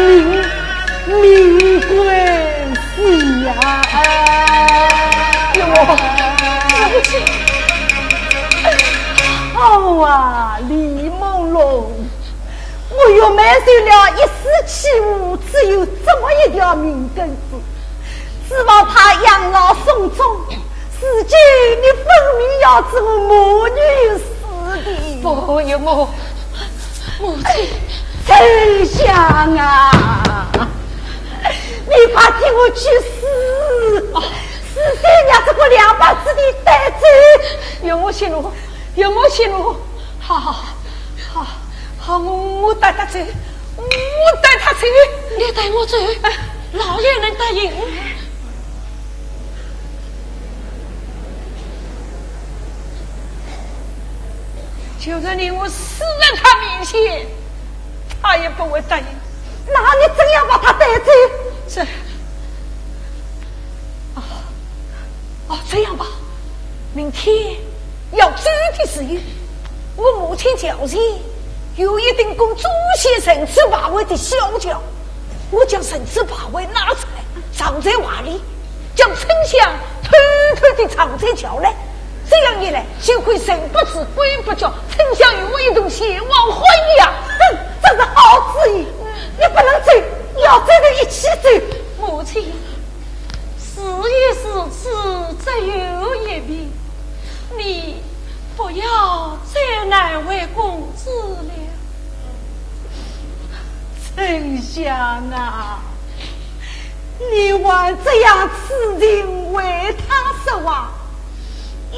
命归西呀！哎，我对不起。好啊，李朦胧，我又没受了一丝欺侮，只有这么一条命根子。指望她养老送终，如今你分明要做母女死地。不，岳母，母亲。丞相啊，你快替我去死，死死让这个两把子弟带走。岳母息怒，岳母息怒。好好好，好，好，我，我带她走，我带她走。你带我走？哎，老爷能答应？ 就算你我死在他面前，他也不会答应。那你怎样把他带走？这，哦，哦，这样吧，明天要走的时候，我母亲脚前有一顶供祖先神主牌位的小轿，我将神主牌位拿出来，藏在怀里， 将丞相偷偷地藏在轿内，这样一来，就可以神不知鬼不觉，丞相与我一同前往欢喜呀。哼，这是好主意，你不能走，要走就一起走。母亲，事已至此，只有一命，你不要再难为公子了。丞相啊， 你还这样痴情为他说话，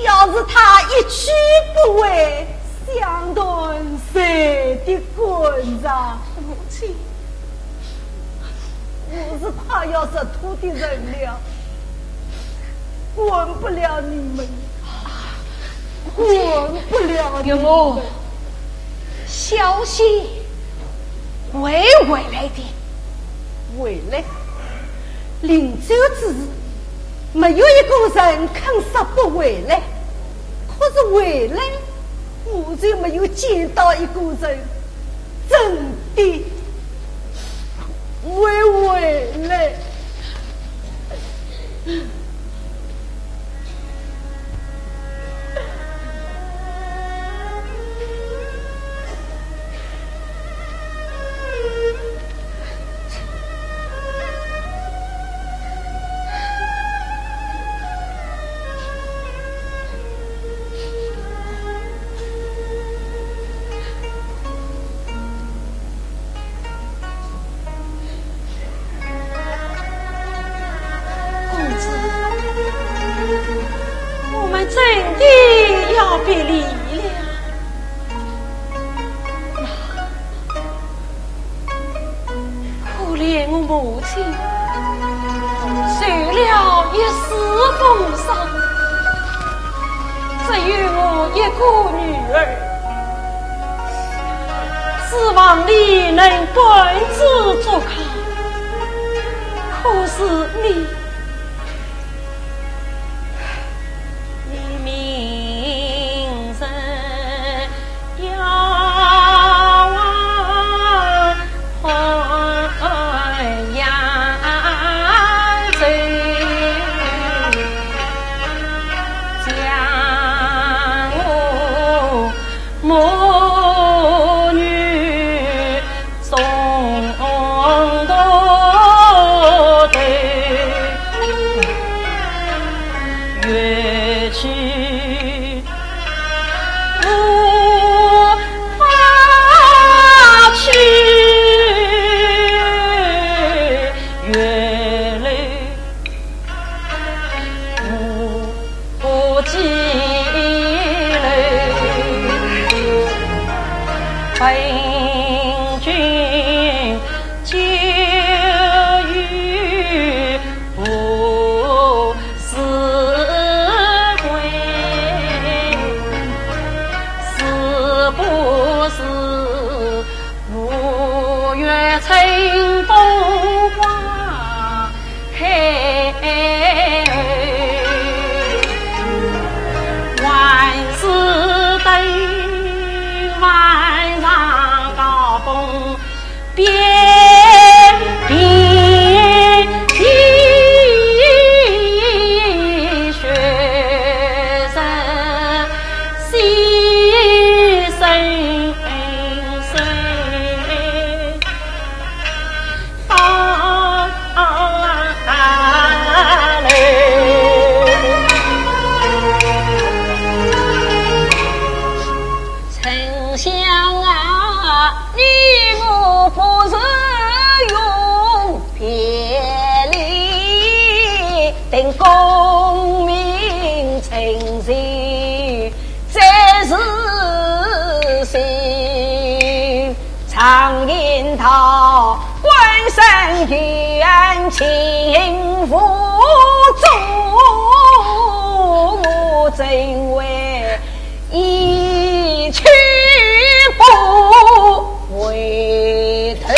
要是他一去不回，想断谁的肝肠？母亲，我是怕要食土的人了，管不了你们，管不了你们。岳母， 小姐会回来的。回来？临走之时，没有一个人肯说不回来。可是回来，我就没有见到一个人真的会回来。 公子，我们真的要别离了。那可怜我母亲，受了一世风霜，只有我一个女儿，指望你能管子作康。可是你，你明日 要往淮阳州，将我母女送到头，远去 无法去，远来无不寄来，本君就与 不是归，是不是五月春风花开后，还是等晚上行行道，官山远，情无助，我怎会一去不回头？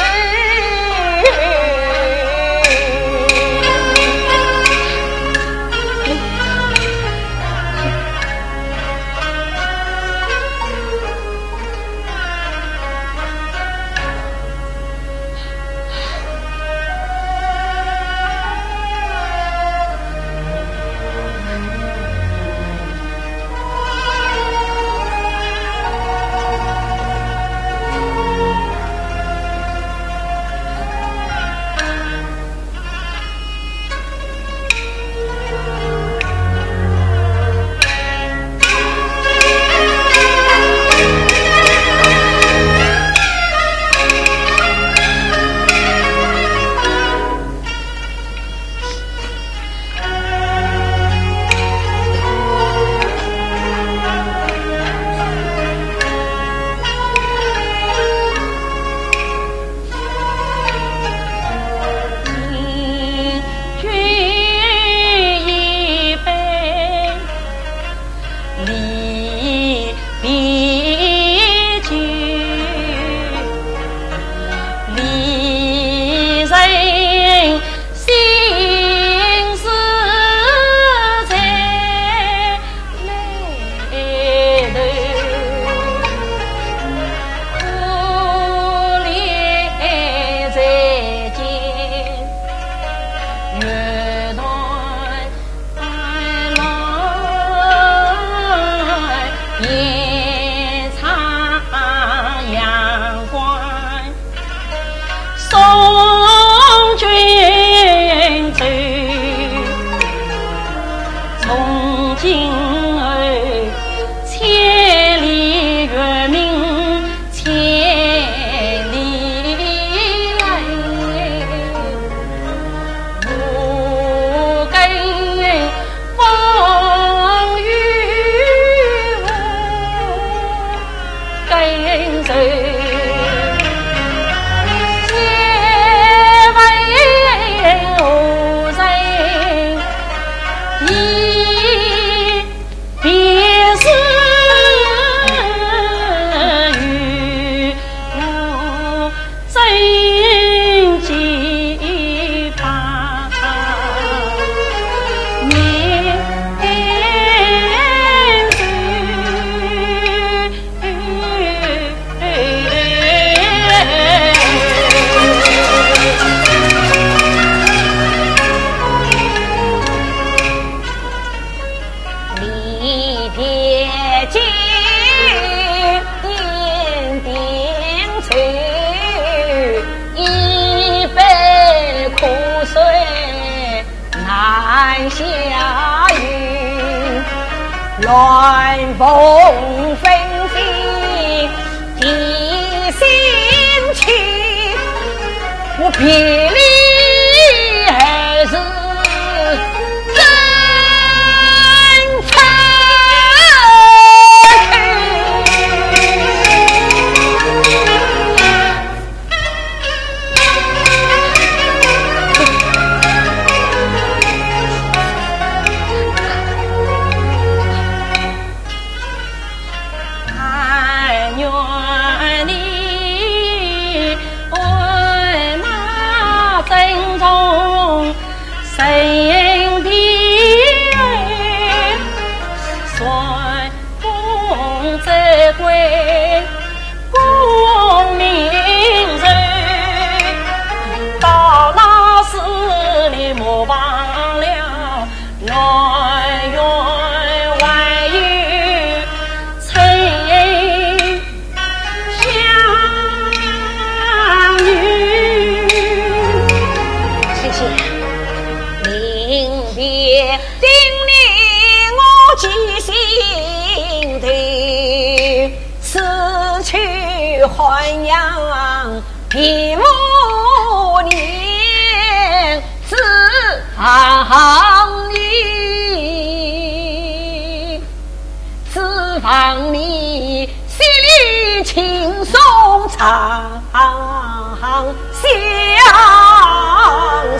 相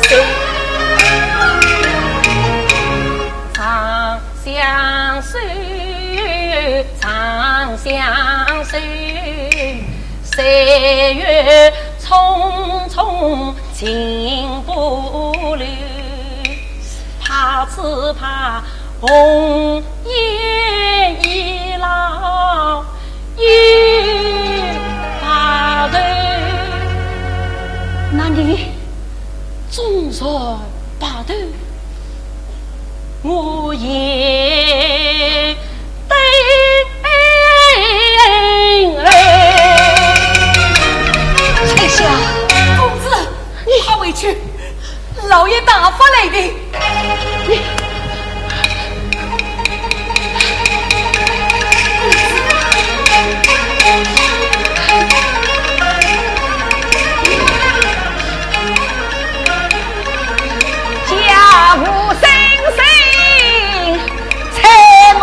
随，长相随，长相随，岁月匆匆尽不留，怕只怕红颜易老， 又白头。那你总算白头，我也等儿。春香，公子，你快回去。 老爷打发来的。家父生性 采萍。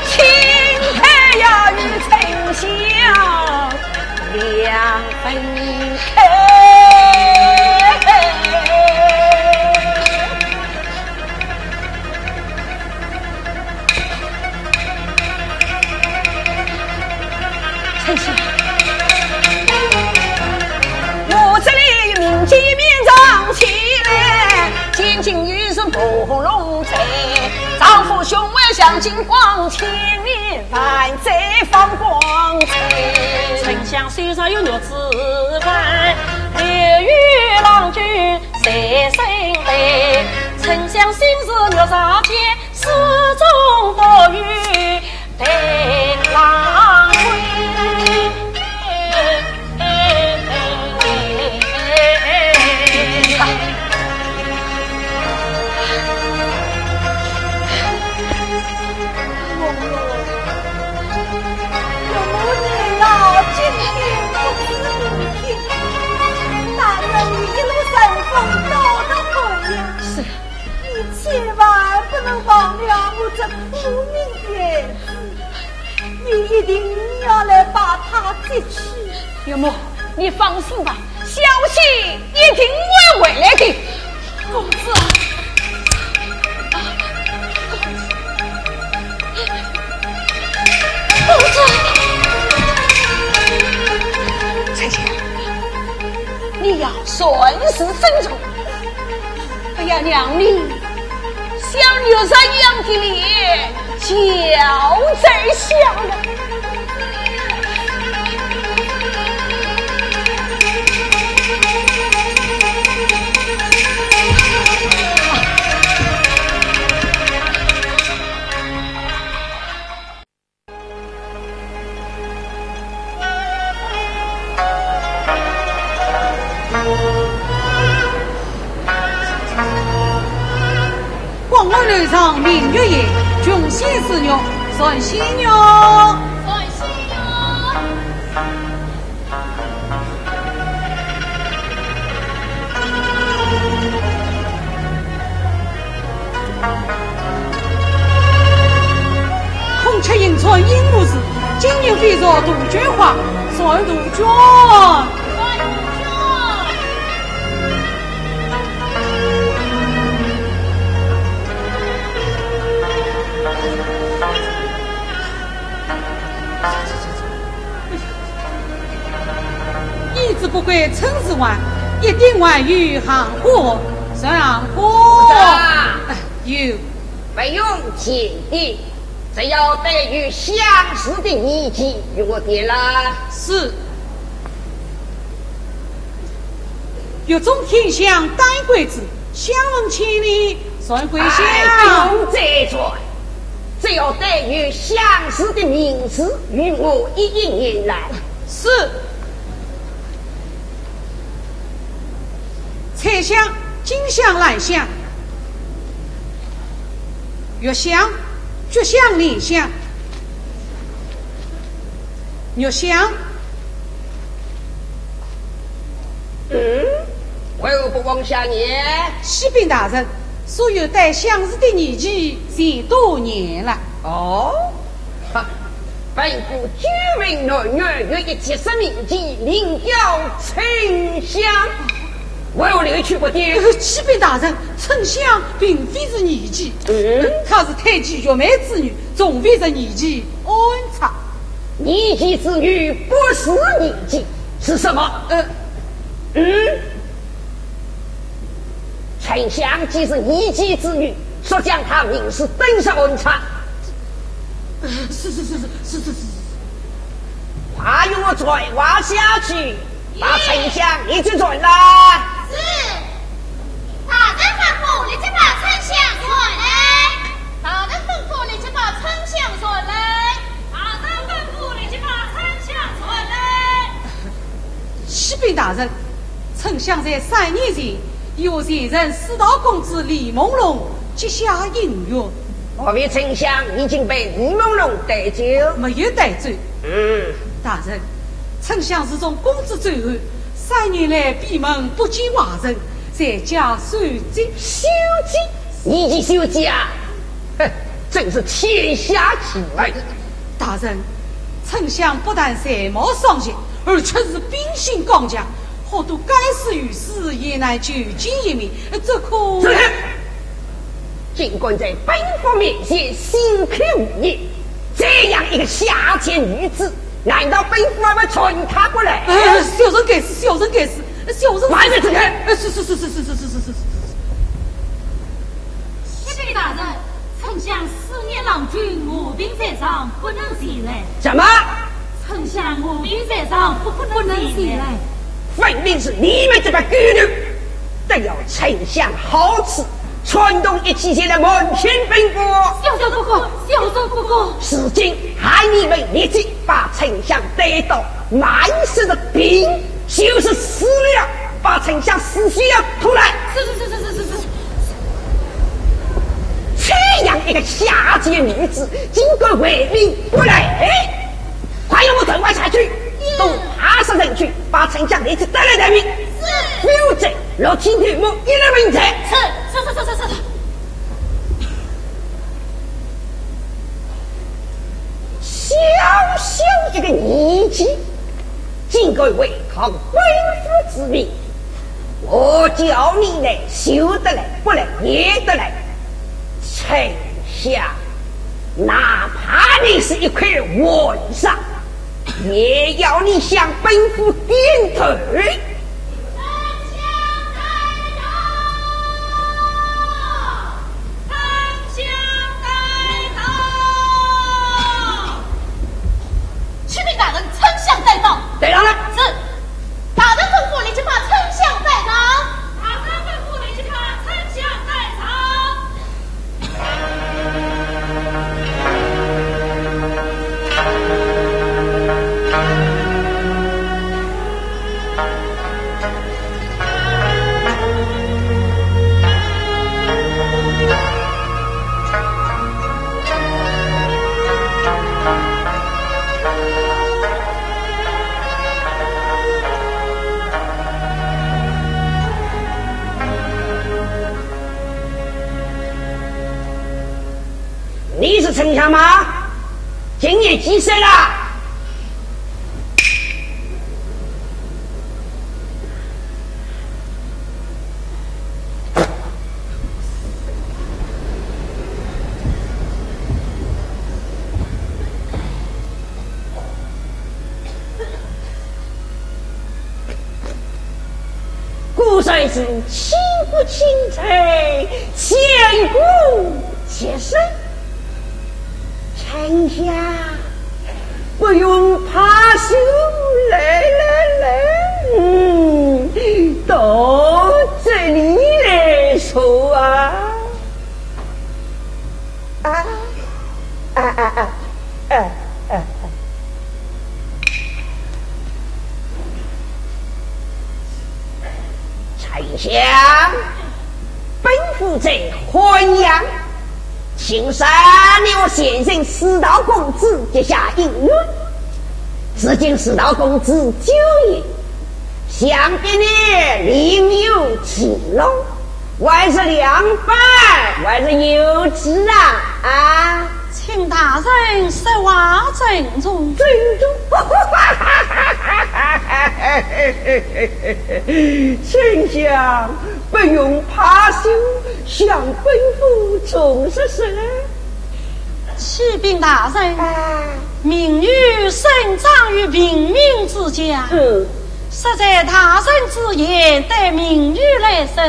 青苔呀与沉香两分开。 春香，我这里有名节面上起来，千金有人慕容翠，丈夫胸怀香金光，千年万载放光彩。春香手上有玉指环，绿玉郎君在身边，春香心事玉指间， 始终不语白郎归。我母年老，今天不知明天，但愿你一路顺风，多多保重。是。 你千万不能忘了我这苦命孩子，你一定要来把他接去。岳母，你放心吧，小姐一定会回来的。公子啊，公子，公子，春香，你要顺势珍重。 不要让你像玉石一样的脸交在下了。 广寒楼上明月夜，穷仙似玉，神仙玉。神仙玉。 孔雀银川应无事，金银飞入杜鹃花，算杜鹃。 燕子不归春时还，一定还有寒花。春寒花。部长。哎，有。不用见的，只要带有相字的年期与我点来。是。 玉中添香丹桂枝，香闻千里传桂香。哎，不用再传，只要带有相字的名字与我一一念来。是。彩香、金香、兰香、玉香、菊香、莲香、玉香。 嗯，为何不往下念？启禀大人，所有带相字的年纪侪多年了。哦，哈，本府久闻男儿有一绝世名技，名叫沉香，为何留取不见？呃，启禀大人，沉香并非是年纪，嗯？她是太监月梅之女，从未在年纪安插。年纪之女不是年纪，是什么？呃，嗯？ 沉香既是年纪之女，速将她名字登上案冊。呃，是是是是是是是是。快与我传话下去，把沉香立即传来。是。大人吩咐，立即把沉香传来。大人吩咐，立即把沉香传来。大人吩咐，立即把沉香传来。启禀大人， 沉香在三年前，与前任世大公子李梦龙结下姻缘。何为沉香已经被李梦龙带走？没有带走。嗯。大人，沉香自从公子走后，三年来闭门不见外人，在家守节。守节？你去守节啊？哼，真是天下奇怪。大人，沉香不但才貌双全，而且是秉性刚强， 好多该死御史也难求见一面，这可……住口！竟敢在本府面前信口胡言！这样一个下贱女子，难道本府还会存她不来？呃，小人该死，小人该死，小人……慢点住口！呃，是是是是是是是是是是。启禀大人， 沉香思念郎君，卧病在床，不能前来。什么？沉香卧病在床，不，不能前来。分明是你们这帮狗奴，得了沉香好处，串通一气前来瞒骗本府。小人不敢，小人不敢。如今喊你们立即把沉香带到满室的病，就是死了，把沉香尸体要拖来。是是是是是是是。 这样一个下贱女子，竟敢为民不赖！快与我传话下去，都踏上前去，把沉香立即带来待命。是。否则，落听天母一律问斩。是是是是是是。小小一个年纪，竟敢违抗本府之命， 我叫你来，休得来，不来也得来。沉香，哪怕你是一块黄沙，也要你向本府点头。启禀大人，沉香带到。带上来。是。 大人吩咐，立即把沉香带上。大人吩咐，立即把沉香带上。你是沉香吗？今年几岁了？ 古人云：亲不亲才，见古即生。沉香，不用怕羞，来来来，嗯，到这里来坐啊。 啊，啊，啊，啊，啊，啊，啊。沉香，本府在咸阳，今日你我前任世大公子结下姻缘，如今世大公子久矣，想必你另有其乐。还是两百，还是有几啊？啊？请大人说话尊重。尊重？丞相不用怕羞，向本府重说说。 启禀大人，啊。民女生长于平民之家，嗯。实在大人之言，对民女来说，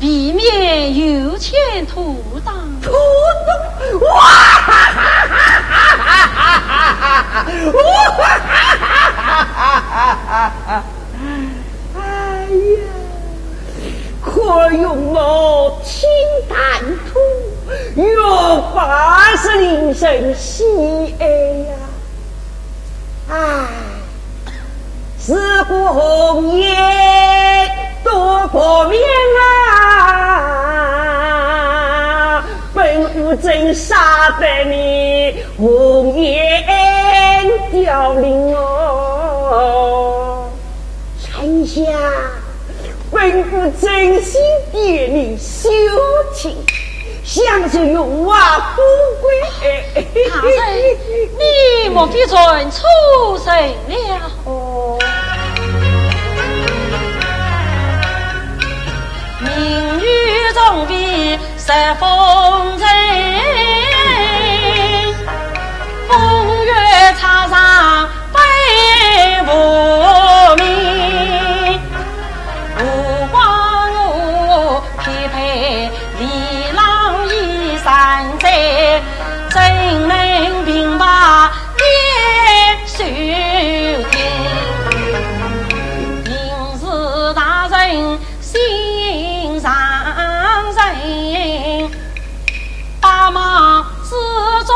未免有欠妥当。妥当？哇哈哈哈哈哈哈！哇哈哈哈哈哈哈！ 哎呀，看容貌清谈吐，越发是令人喜爱呀。唉，自古红颜多薄命啊，本府怎舍得你红颜凋零哦。 丞相，本府真心对你休情，想是荣华富贵。大人，你莫非认错人了？哦。民女从未 受风尘，风月插上百无名。无花果匹配，李郎已三载，怎能平白年岁天？应是大人 心上人，百忙之中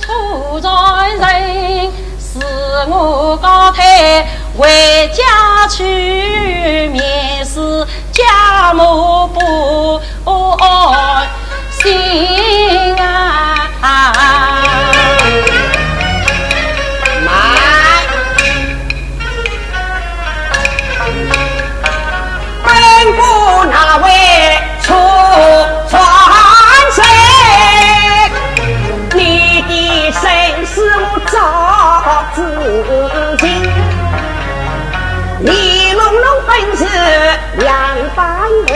出才人，是我高抬回家去，免使家母不安心啊。 本府哪会出传谁？你的身世我早知情。你弄弄本是两般人，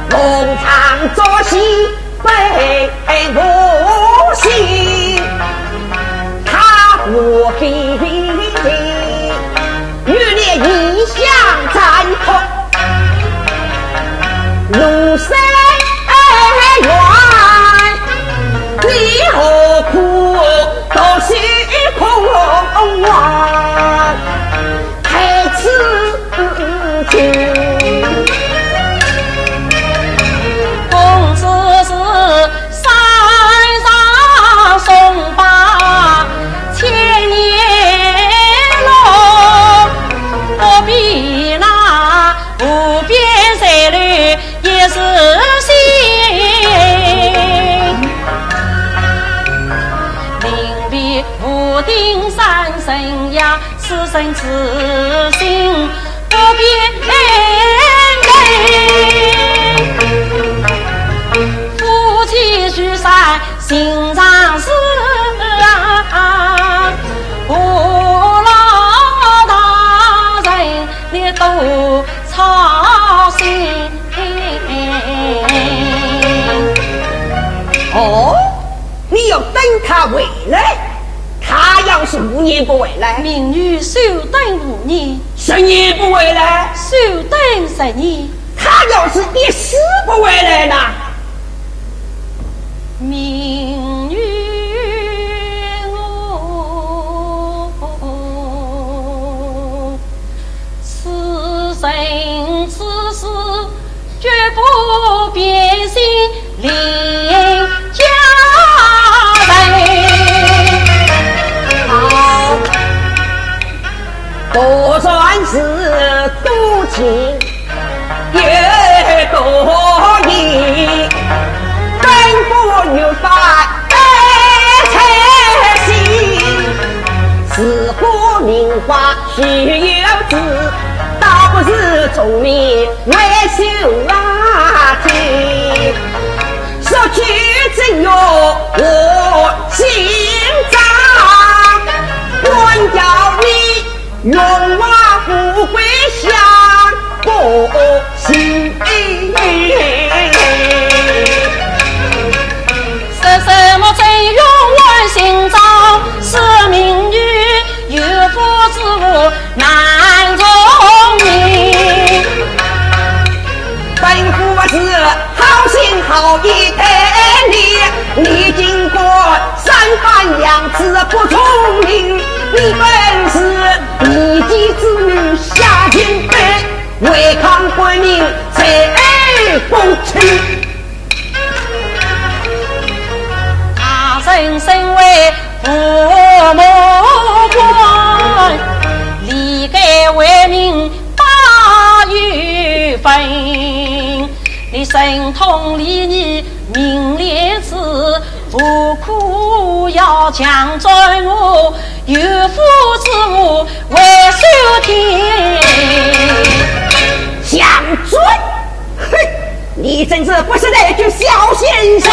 逢场作戏 本无心，他何必与你一向残酷？路虽远，你何苦独守空房？ 太子妃。公子是山上松柏千年老，不比那无边山峦 一时新。临别无定三生呀，此生此心不变人。夫妻聚散心上事啊，何劳大人你多 操心。哦，你要等他回来？他要是五年不回来？民女休等五年。十年不回来？休等十年。他要是一世不回来呢？ 民女我，此生此世绝不变心另嫁人。好，果然是多情 有多疑，本府越发才心。自古名花须有主，倒不如从命为秀啊。啊，这说起这个我心脏，管教你用我不会想不行。说什么真用我心脏，是名女有夫之妇难从命。本府是好心好意待你，你竟敢三番两次不从命，你本是一己之女下贱卑，违抗国命，罪不轻。大人身为父母官，理该为民 大有份。你神通礼义明廉耻，无苦要强占我，有夫之妇为受天。强占？哼！ 你真是不识抬举小先生，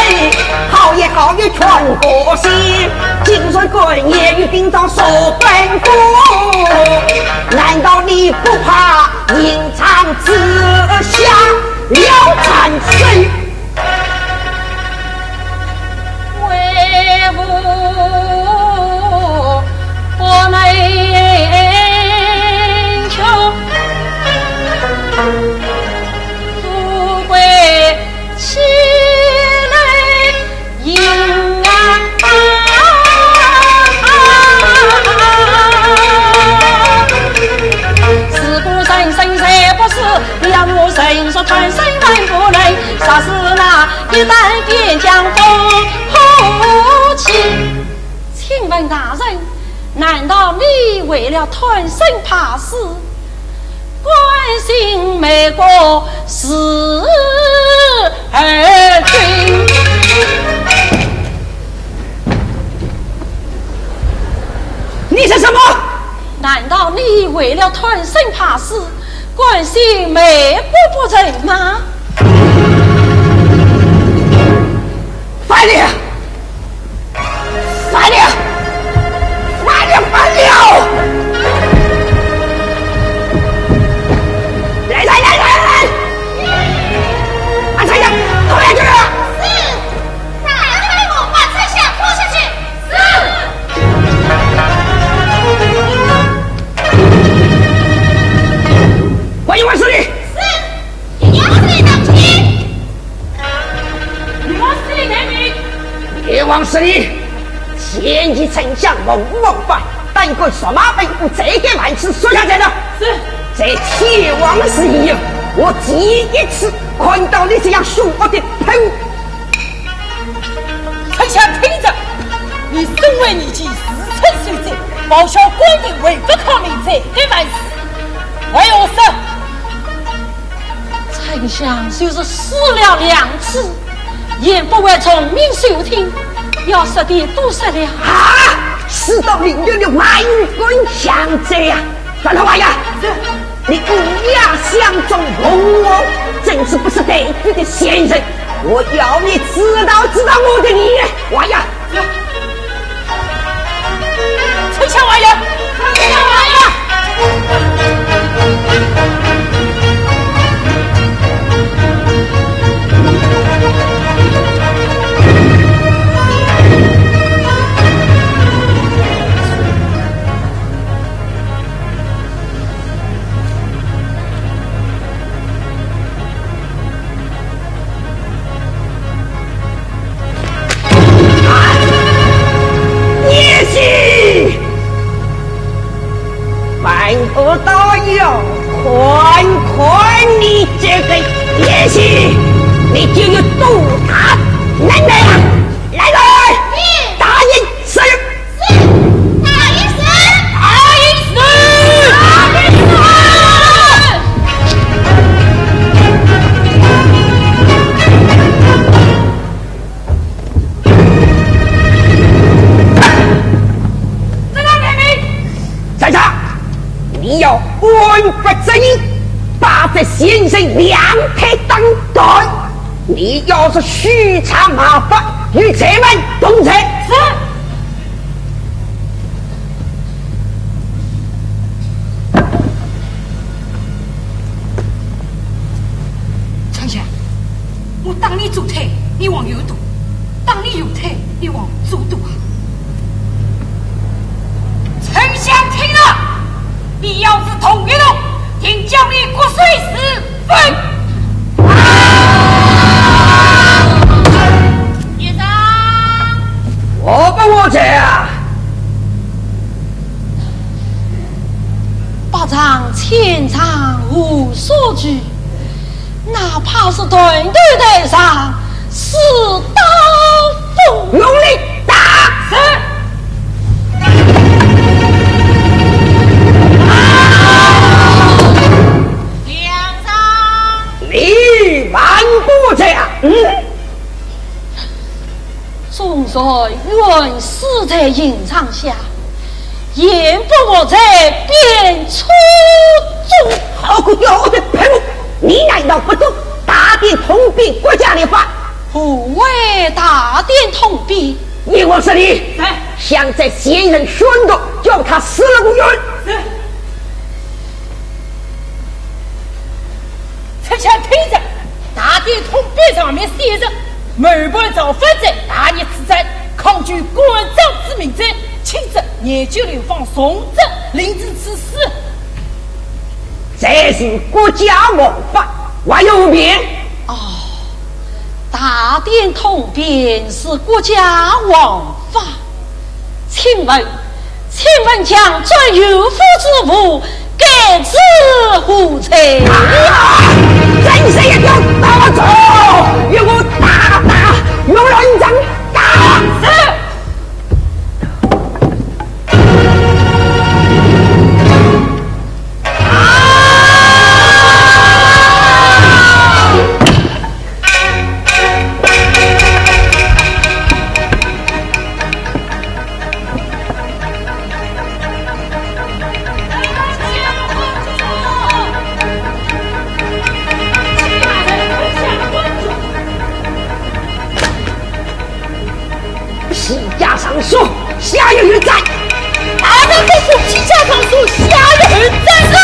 好言好语全不信。今日官爷与兵将守本府，难道你不怕营帐之下了残生？为父不能求。 富贵岂能应啊！自古人生谁不死，你要我人说贪生能不能，杀死那一代边疆风火气。 请问大人，难道你为了贪生怕死，甘心卖国事而君？你说什么？难道你为了贪生怕死，甘心卖国不成吗？ 反了！反了！反了！反了！来来来来来！把丞相拖下去！是！大人吩咐，把丞相拖下去。是！快去问司礼！是！ 你要死的东西！你要死的人民！你王司礼，前去丞相文武万般，胆敢辱骂本府，罪该万死，速下斩了！是。在天王寺以后，我第一次看到你这样凶恶的喷！丞相听着，你身为女婿，自称受罪，报效官人，为国抗命，罪该万死，为何说？ 丞相就是死了两次，也不会从命受听，要说的都说了。啊！事到临头，你还敢强嘴呀？转头，王爷，你以牙相撞，文武，真是不识抬举的贱人！我要你知道知道我的厉害！王爷， 丞相王爷！丞相王爷！奸细！本府倒要看看你这个奸细，你就有多大能耐啊！来人！大人！ 是！是！大人死！大人死！大人死！这个人民！在这，你要官复正义，不把这先生两腿打断，你要是虚假冒法，与贼们同罪。是。丞相，我打你左腿，你往右跺；打你右腿，你往左跺啊！丞相听了，你要是动一动，定将你骨碎四分。啊！先生，我不服气啊！百丈千丈无所惧，哪怕是断头台上四刀锋。用力打！是。你慢步这样。嗯。 总算冤死在刑场下，言不服罪，便戳中。好个要的喷！你难道不懂大典通变国家律法？何谓大典通变？依我说的，是。想在先生宣读，叫他死了无冤。是。 丞相听着，大典通变上面写着，谋叛造反者，大逆之罪，抗拒官长之命者，轻则严刑峻法，重则令人处死。这是国家王法，还有何变？哦，大典通变是国家王法。 请问，请问将军有夫之妇，该字何罪？啊！真是一条大罪，与我打打，用人掌打！是。 批假上书，下有余罪。大胆公夫，批假上书，下有余罪。是。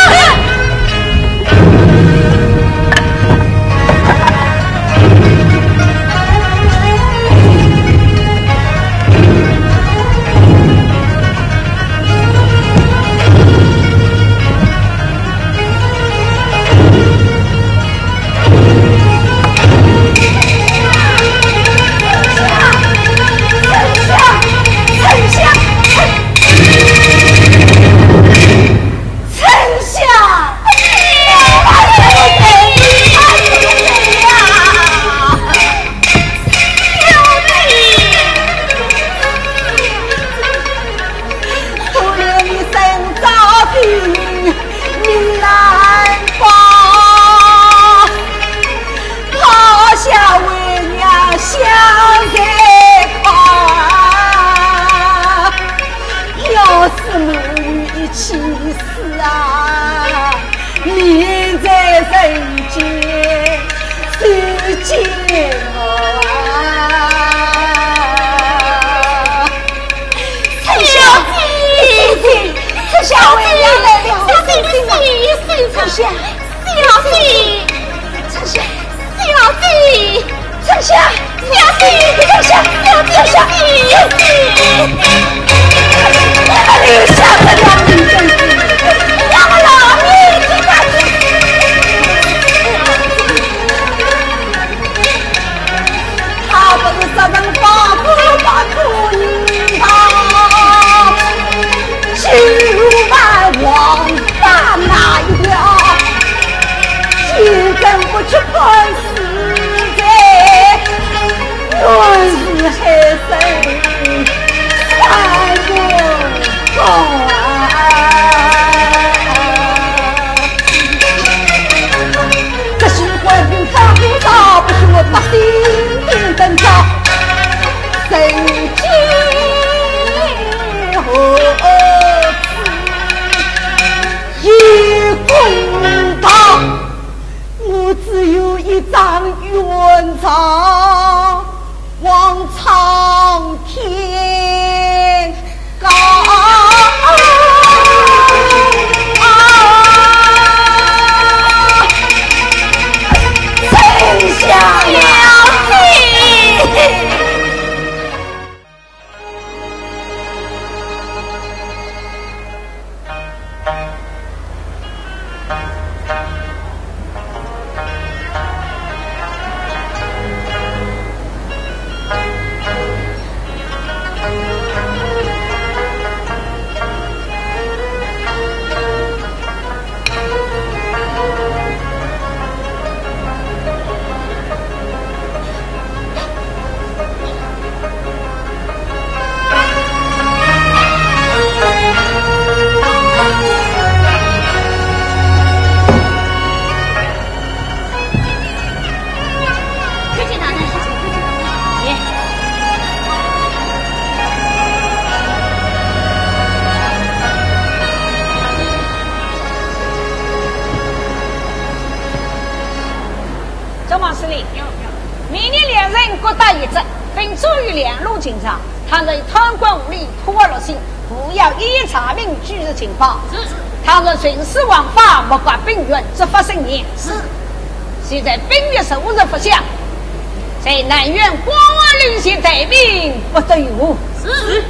望苍天高。丞相了。周王司令，明日两人各打一折，并注意两路情况，倘若有贪官污吏、破坏律令，务要一一查明，举直情况。是。倘若徇私枉法，莫怪兵员执法森严。是。现在兵役数日不响，在南苑广安旅前待命，不得有误。是。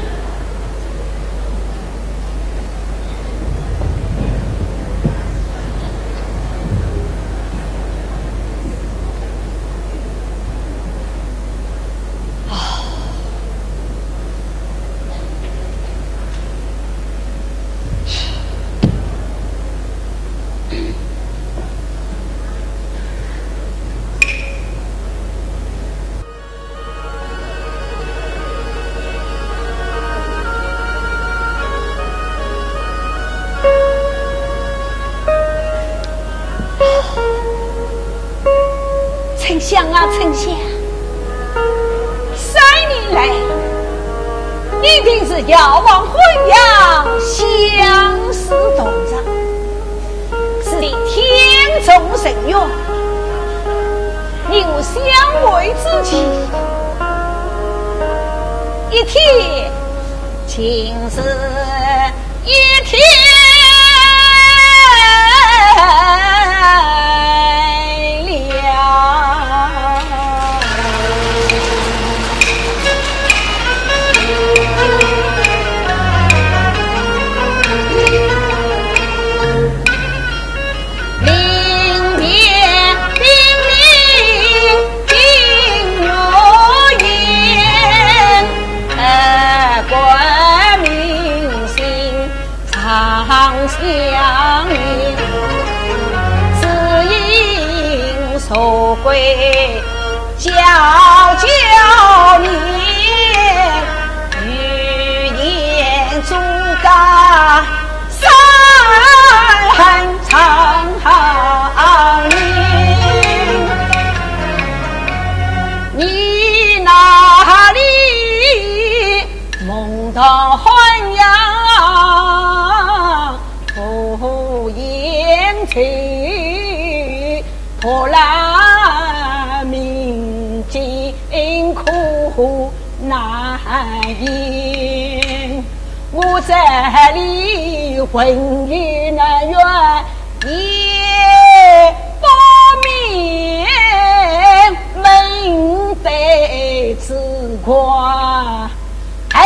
丞相啊，丞相，三年来，你定是遥望咸阳，相思洞庭。 是你天纵深远，你我相会之期，一天竟是一天了。 临别兵临金月夜，呃，官民心常相念。只因受归 皎皎年，余言诸葛三汉长宁。你那里梦到咸阳不言愁， 破烂民间苦难言。我这里混于南苑也不免门第之官 恩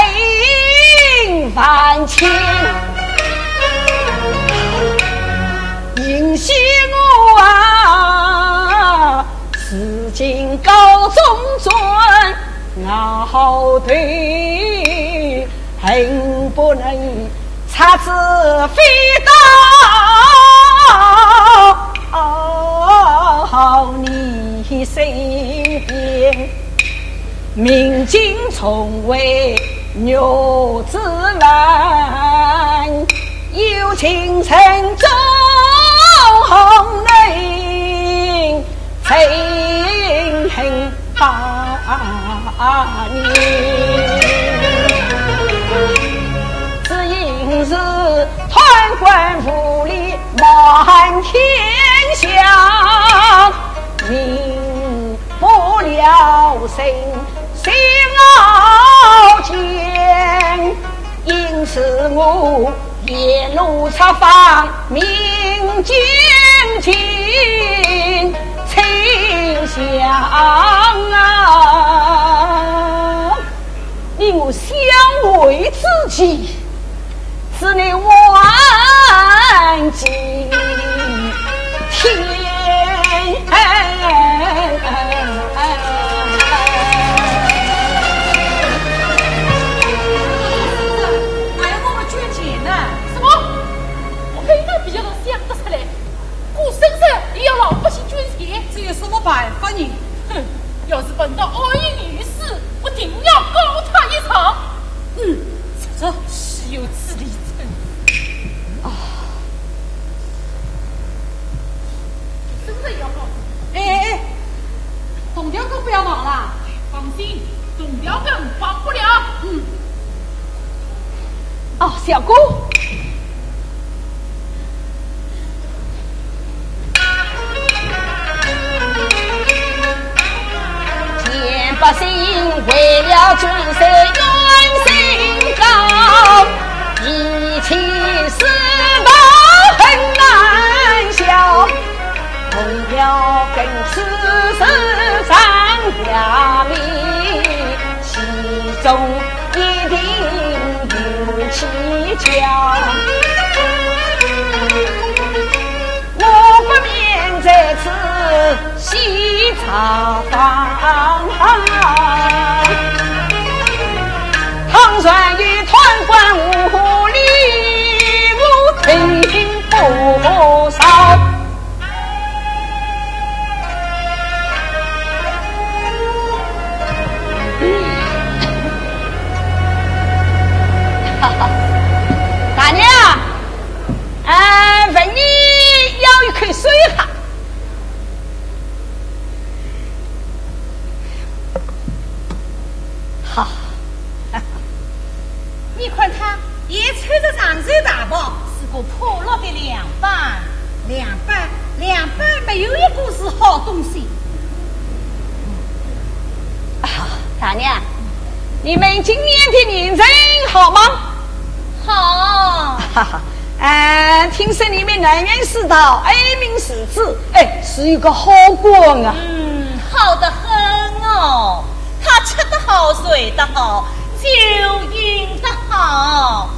万千。幸喜我啊，如今高中转熬头，恨不能插翅飞到你身边。 明镜重回月之门，有情人终能，怎恨挂念。只因是贪官污吏满天下，民 不良沿路插芳，明镜清香啊。你我相会之期，只能望青天。哪有我们捐钱呢？什么？我非但比较想得出来，过生日也要老百姓捐钱，这有什么办法呢？哼，要是碰到爱玉女士，我定要告她一状。嗯，这是有此理。啊，生日也要告。哎哎哎， 铜条根不要忘了。放心，铜条根忘不了。嗯。哦，相公。见百姓为了君臣冤情高，一起私道很难消。 铜条根此事张家明，其中一定有蹊跷。我不免在此细查访。倘然有贪官污吏，我定不饶。 大娘，哎，问你要一口水哈。好。 你看他也穿着长袖大袍，是个破落的粮班。粮班，粮班没有一个是好东西。啊，大娘，你们今年的年成好吗？好。哈哈，哎，听说你们南院世道爱民如子，哎，是一个好官啊。嗯，好得很哦。 他吃得好，睡得好，酒饮得好。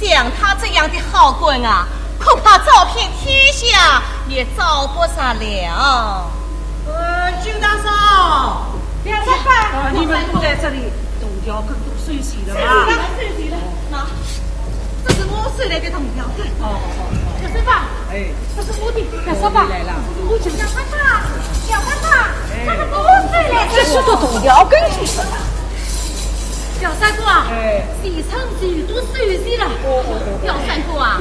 像他这样的好官啊，恐怕找遍天下也找不着了。呃，金大嫂，梁三伯，啊，你们都在这里，铜条根都收齐了吗？收齐了，收齐了。那，这是我收来的铜条根。哦，哦，哦。梁三伯，哎。 这是我的，梁三伯，我就梁三伯，梁三伯，他们都在来。这是个铜条根做什么？梁三伯啊，哎，现场全都收齐了。哦，哦，哦。梁三伯啊，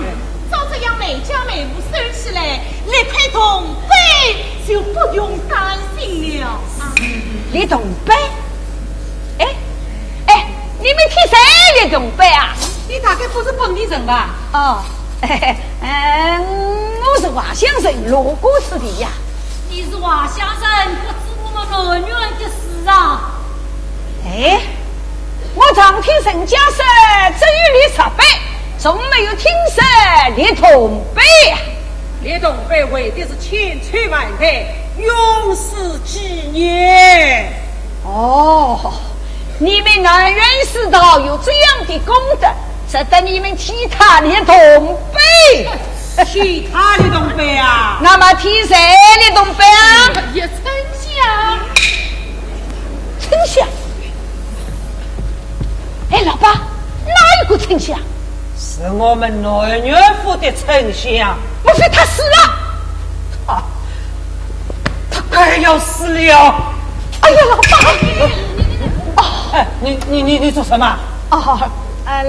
照这样每家每户收起来，那块铜板就不用担心了啊。立铜板？哎，哎，你们替谁立铜板啊？你大概不是本地人吧？哦。 嗯，我是外乡人，路过此地呀。你是外乡人，不知我们南院的事啊。哎，我常听人家说，只有立石板，从没有听说立铜板呀。立铜板为的是千秋万代，永世纪念。哦，你们南院世道有这样的功德， 值得你们替他立铜板。替他立铜板啊？那么替谁立铜板啊？也丞相。丞相？哎，老伯，哪一个丞相？是我们南院府的丞相。莫非他死了？他，他快要死了。哎呀，老伯！哦。哎，你，你，你，你做什么？ 哦，呃，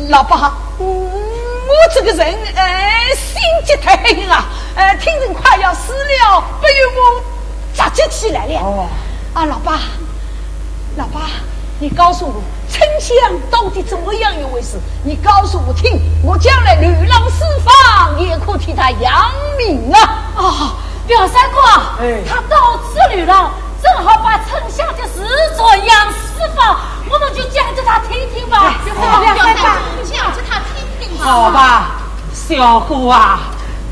老伯，嗯，我这个人，呃，心急得很啊，呃，听人快要死了，不由我着急起来了。哦。啊，老伯，老伯，你告诉我，丞相到底怎么样一回事？你告诉我听，我将来流浪四方，也可替他扬名啊。哦，梁三伯，哎。他到此流浪，正好把丞相的事传扬四方，我们就讲给他听听吧。哎，梁三伯，讲给他听听好吧，小虎啊，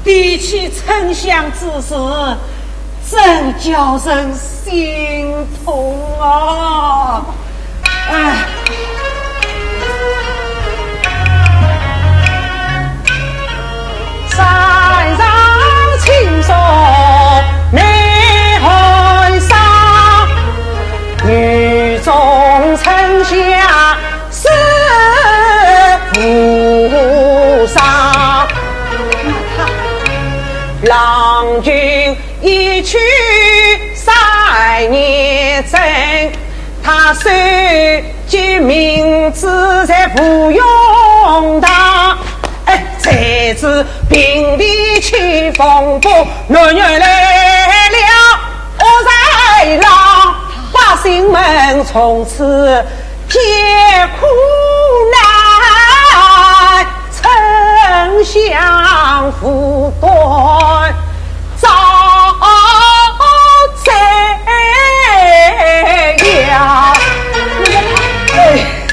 提起丞相之事，真叫人心痛啊！哎。山上青松难寒霜，雨中丞相 是无伤。郎君一去三年整，他收集民脂在芙蓉塘。哎，谁知平地起风波，乱源来了恶豺狼，百姓们从此 皆苦难，丞相无端遭罪呀。哎。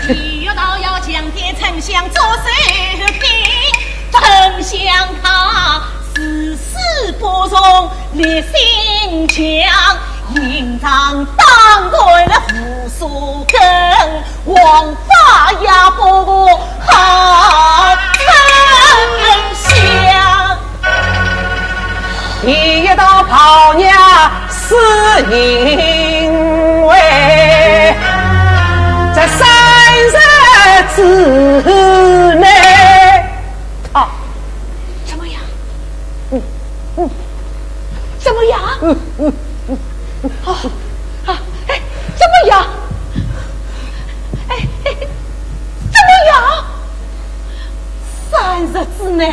李玉道要强奸丞相做寿兵，丞相他誓死不从，立心肠，刑场当断了无数根， 王法也不好丞相。第一道袍呀，是因为在三日之内。啊，怎么样？嗯，嗯，怎么样？嗯，嗯，嗯。 啊，啊，哎，怎么样？哎，哎，怎么样？三日之内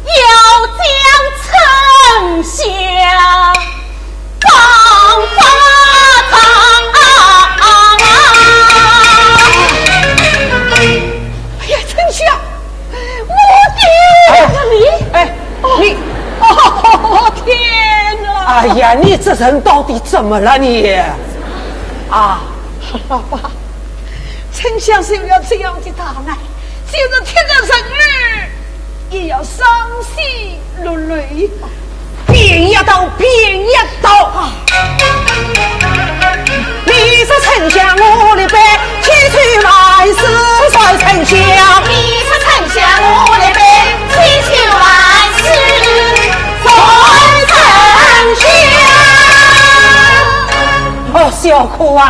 要将丞相绑法场。哎呀，丞相，我的，哎，你，哎，你，哦，天哪！哎呀，你这人到底怎么了你？啊，老爸，丞相受了这样的大难，就是贴着人儿也要伤心落泪。 便一刀，便一刀。你是丞相我的辈，千秋万世传丞相。你是丞相我的辈，千秋万世传丞相。哦，小虎啊，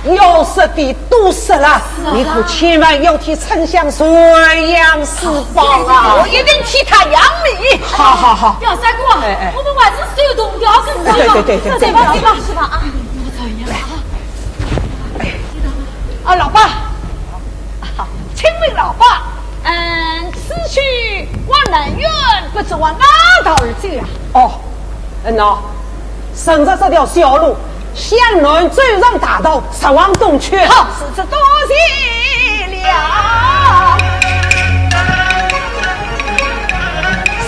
要说的都说了，是啊。你可千万要替丞相传扬四方啊！我一定替他扬名。好，好，好。表三哥啊，哎，哎。我们还是收东家更好。对，对，对，对，对。走吧，走吧，是吧？啊，我走呀。哎。啊，老爸。啊，请问老爸，嗯，此去往南园，不知往哪道而去啊？哦，嗯呐， 顺着这条小路，向南走上大道，直往东去。好，是这多谢了。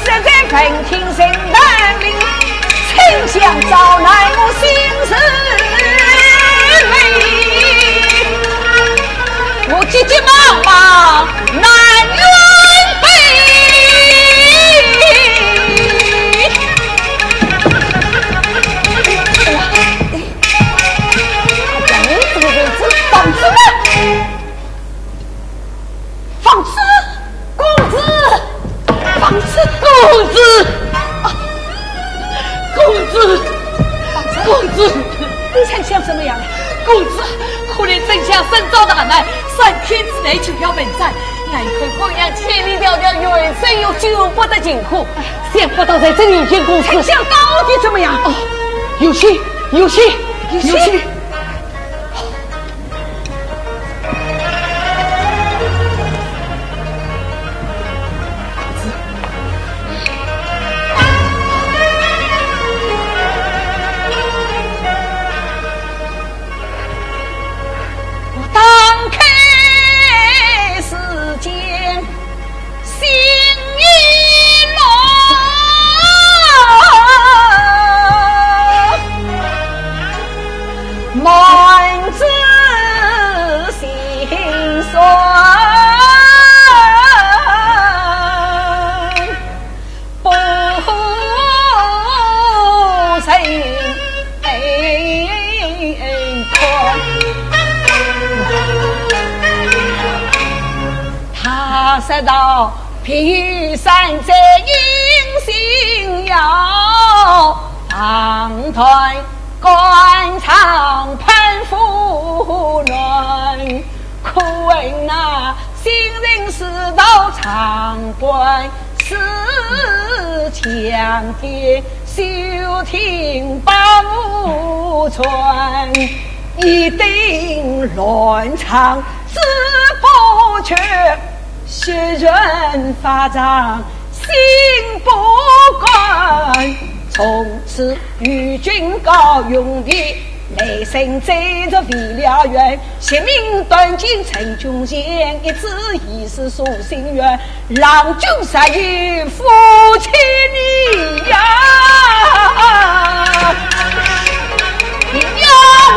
实在闻听人谈论，丞相遭难我心是悲。我急急忙忙南园北。 哎，这个人是房子吗？房子，公子，房子，公子，啊，公子，公子，你丞相怎么样了？公子，可怜丞相身遭大难，三天之内就要问斩， 难看官府千里迢迢，远征又救不得近火，想不到在这里遇见公子。丞相到底怎么样？哦，有信，有信，有信。有信。我打开时间，心一乱。说道：譬如山贼隐形妖，旁断官场攀附乱。可恨那新人事道场官，自强点，休听百无传。一定乱唱之不绝， 昔人法场心不甘。从此与君告永别，来生再续未了缘。性命短尽成君前，一纸遗书送心愿，郎君实有负卿意呀。你要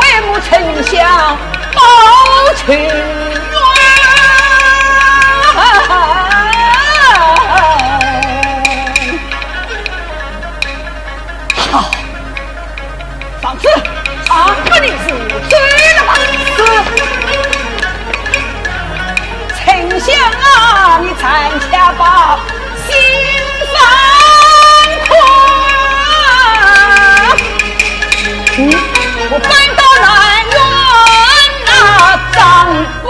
为母丞相报仇。 好，放肆！啊，你是醉了吧？是。丞相啊，你暂且把心放宽。嗯，我搬到南院那张官。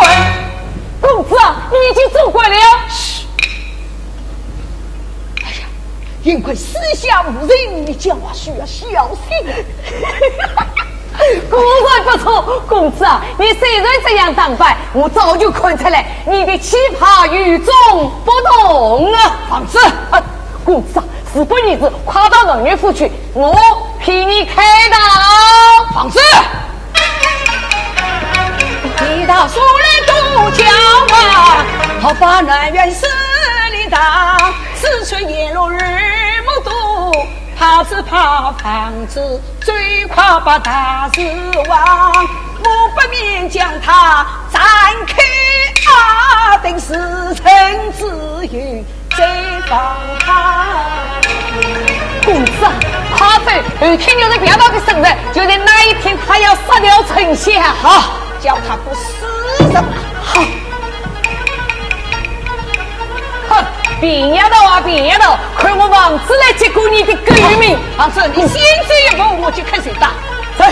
公子啊，你已经做官了。嘘！哎呀，幸亏四下无人，你讲话需要小心。果然不错，公子啊，你虽然这样打扮，我早就看出来，你的气派与众不同啊。放肆！啊，公子啊，事不宜迟，快到南院府去，我替你开道。放肆！ 你到书来多叫啊，好把南院势力大，四处沿路日暮多，怕只怕房子最快把大事忘。我不免将他斩开啊，等时辰之后 再放他。公子啊，快走！后天若是不要到个时辰，就在那一天，他要杀掉丞相。好，叫他不死人。好。哼，病丫头啊，病丫头，看我王子来结果你的狗命。王子，你先走一步，我去看谁打。走。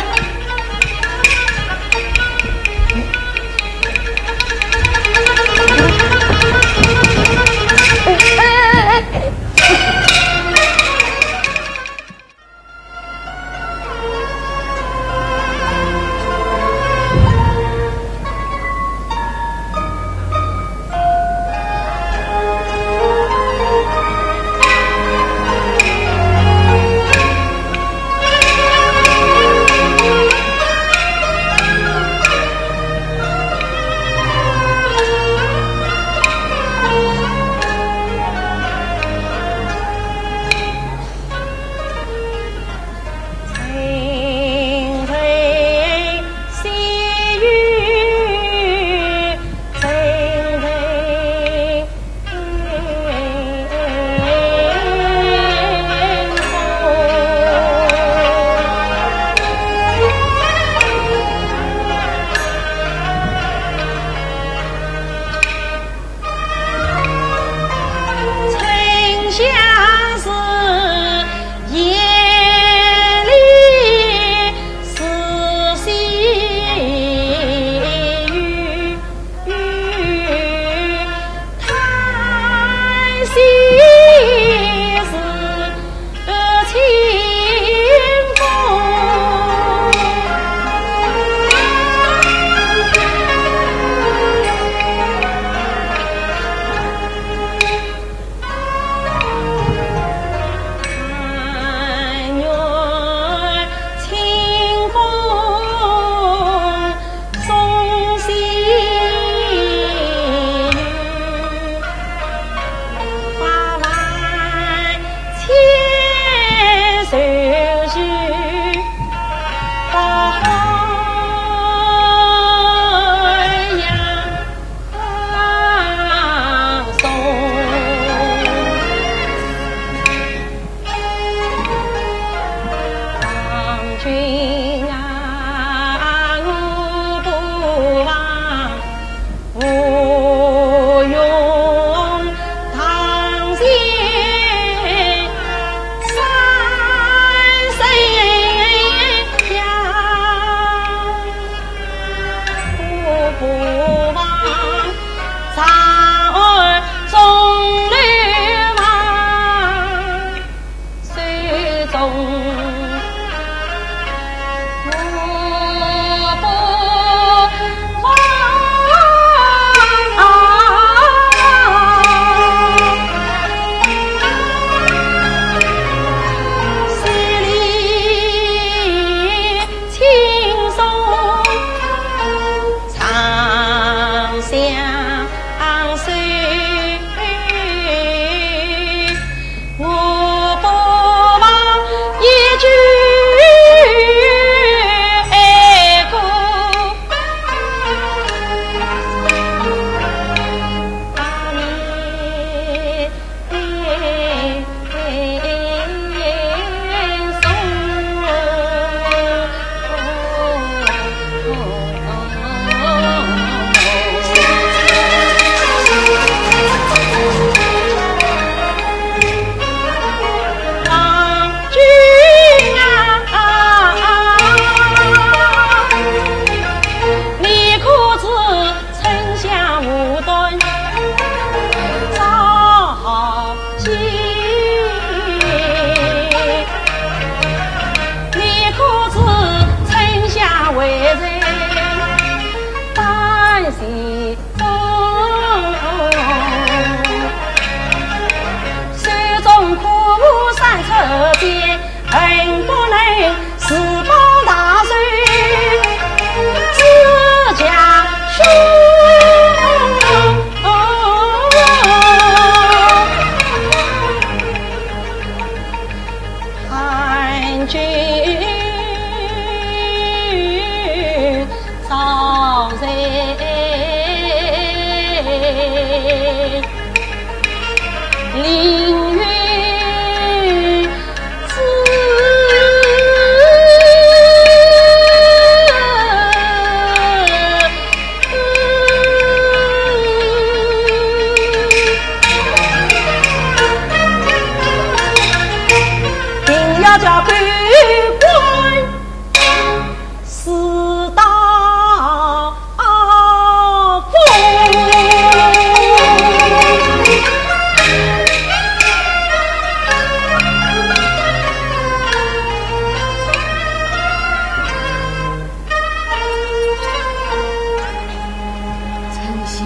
春香，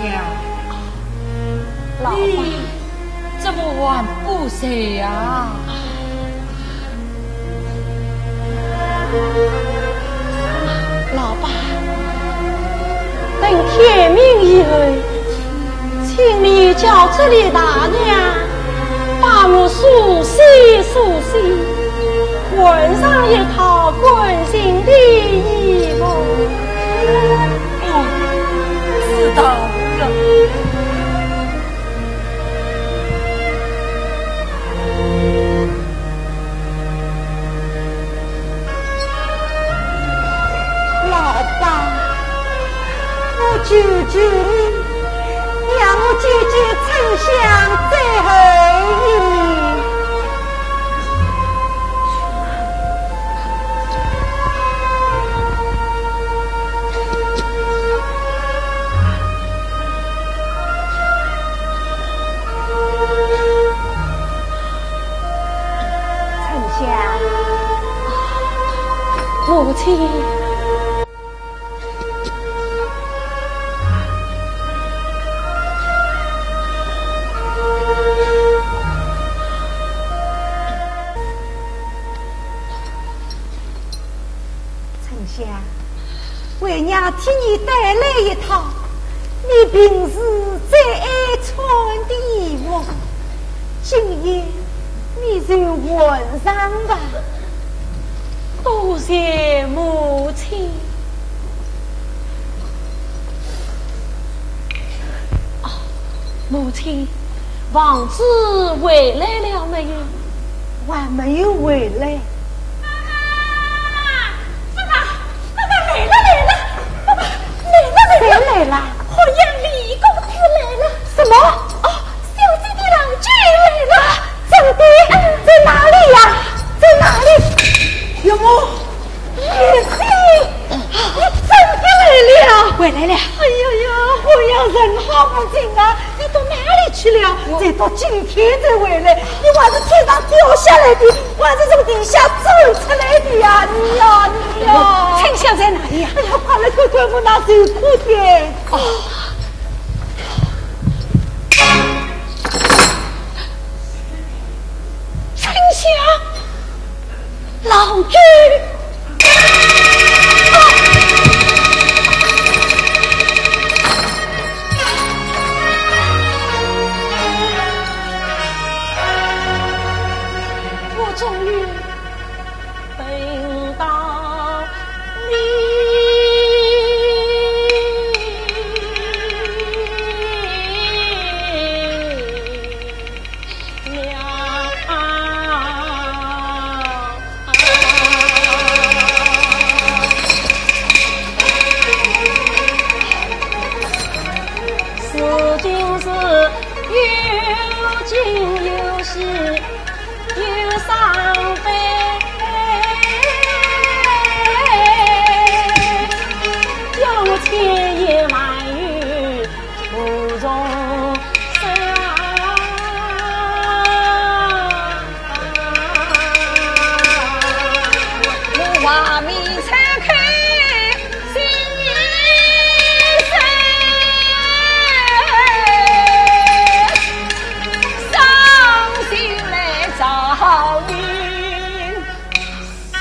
老伯。你怎么还不睡啊？老伯，等天明以后，请你叫这里大娘 帮我梳洗梳洗，换上一套干净的衣服。哦，知道了。老伯，我求求你， 让我见见春香最后一面。春香，母亲。 春香，为娘替你带来一套你平时最爱穿的衣服，今夜你就换上吧。多谢母亲。哦，母亲， 王子回来了没有？还没有回来。妈妈，妈妈，妈妈，妈妈来了，来了，妈妈来了，来了。谁来了？好像李公子来了。什么？哦，小姐的郎君来了。真的？在哪里呀？在哪里？岳母。 玉溪，你真的来了？回来了。哎呀呀，我要人好不进啊！你到哪里去了？我，直到今天才回来。你还是天上掉下来的，还是从地下我那受苦的。哦。春香，郎君。啊！我终于 等到你。如今是有惊有喜 有伤悲，叫我千言万语无从说。我话未曾开， 心已碎，伤心来找你，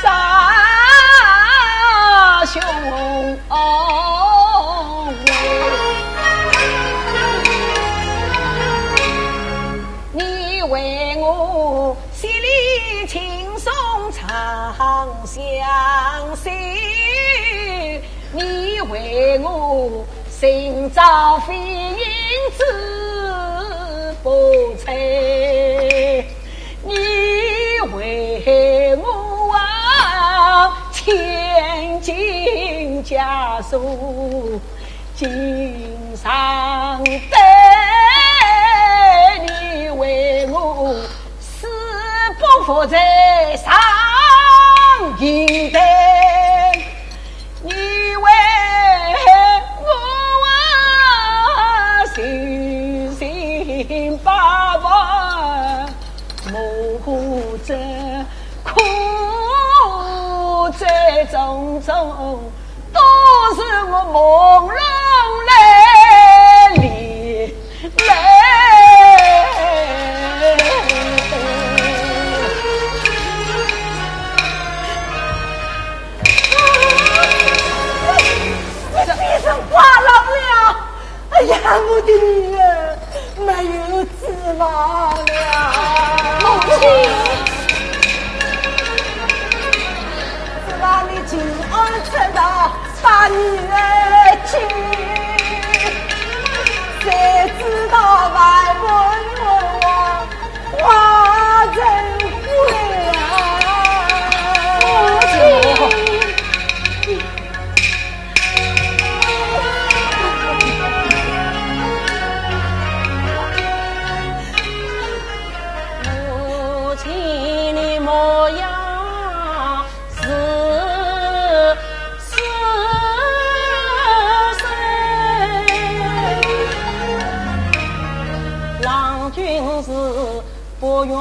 杀兄。你为我千里情送长相思， 你为我寻找飞燕之不在，你为我啊千金枷锁经常戴，你为我死不复再上银台。 你为我啊，辛辛苦苦，苦在中中，都是我朦胧来历。 来。我变成寡郎了。哎呀，我的女儿，没有指望了。母亲。指望你平安出逃，把女儿救。 谁知道满门我花成灰啊！母亲，母亲的模样 是死生。郎君是不远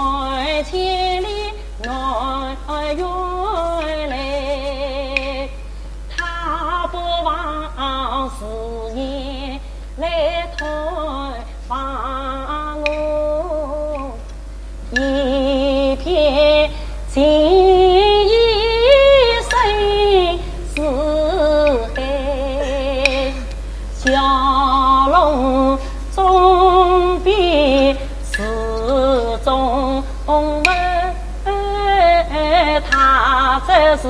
千里南远来，他不忘思念来探望我。 一片情意深似海，蛟龙终必始终问，他只是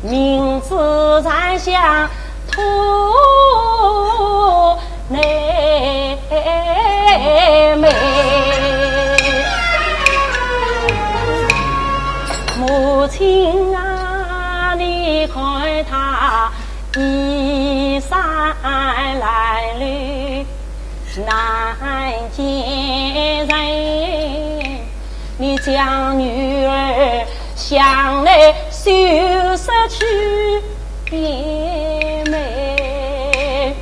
明知山下 土难寐。母亲啊，你看他衣衫褴褛， 难见人。你将女儿向来羞涩去变美，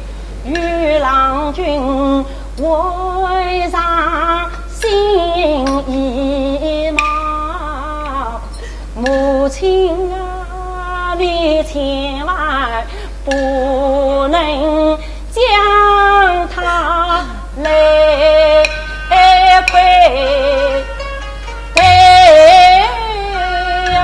与郎君换上新衣帽。母亲啊，你千万不能将他来亏待呀。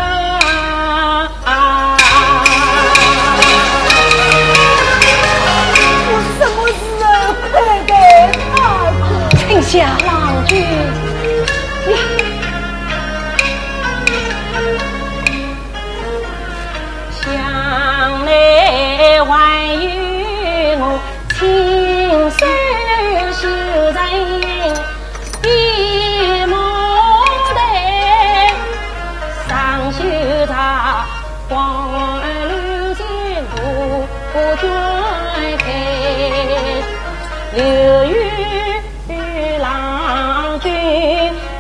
我什么时候亏待他过？丞相。郎君，你 想来还有我亲手修成闭目台，上绣茶光楼前杜鹃开，留有 与郎君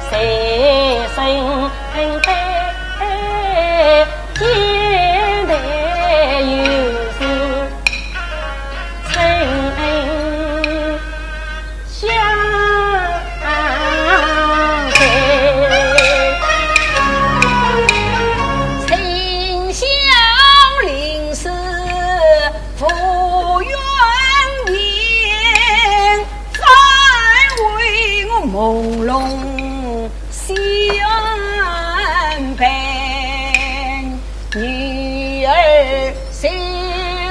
随身带，简单有事请相陪。丞相临死 不愿言，反为我朦胧相伴。女儿虽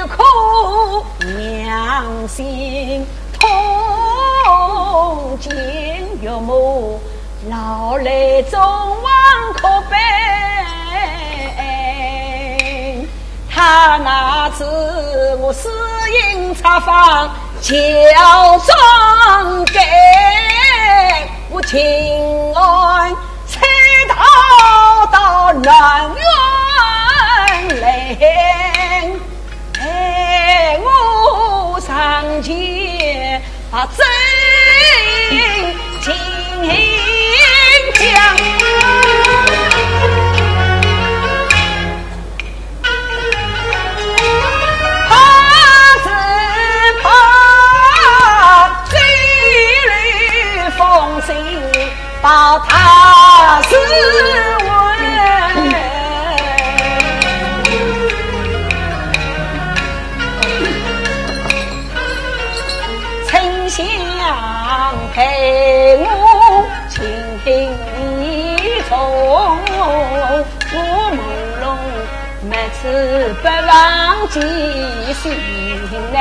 苦娘心痛，见岳母 老来终还可悲，她哪知我私行差访，乔装改，我情愿催她到南园来。 待我上前把真情讲。怕只怕这里风声 把他是问。丞相待我情理重，我朦胧 每次不忘记心难。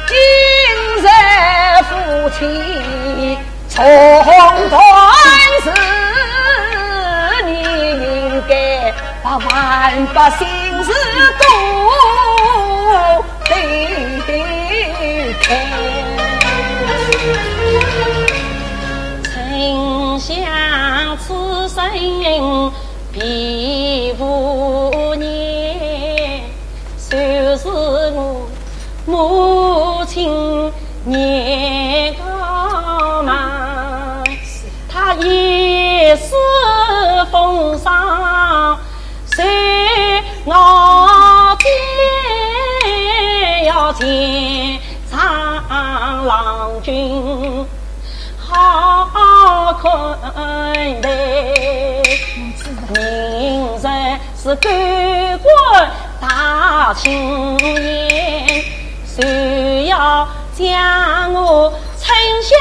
今日夫妻重团圆，你应该把万般心事都对开。丞相此生 别无念，就是我母亲年高迈，她一世风霜，随我见要见丈郎君。 好看待。明日是狗官大庆宴，谁要将我称下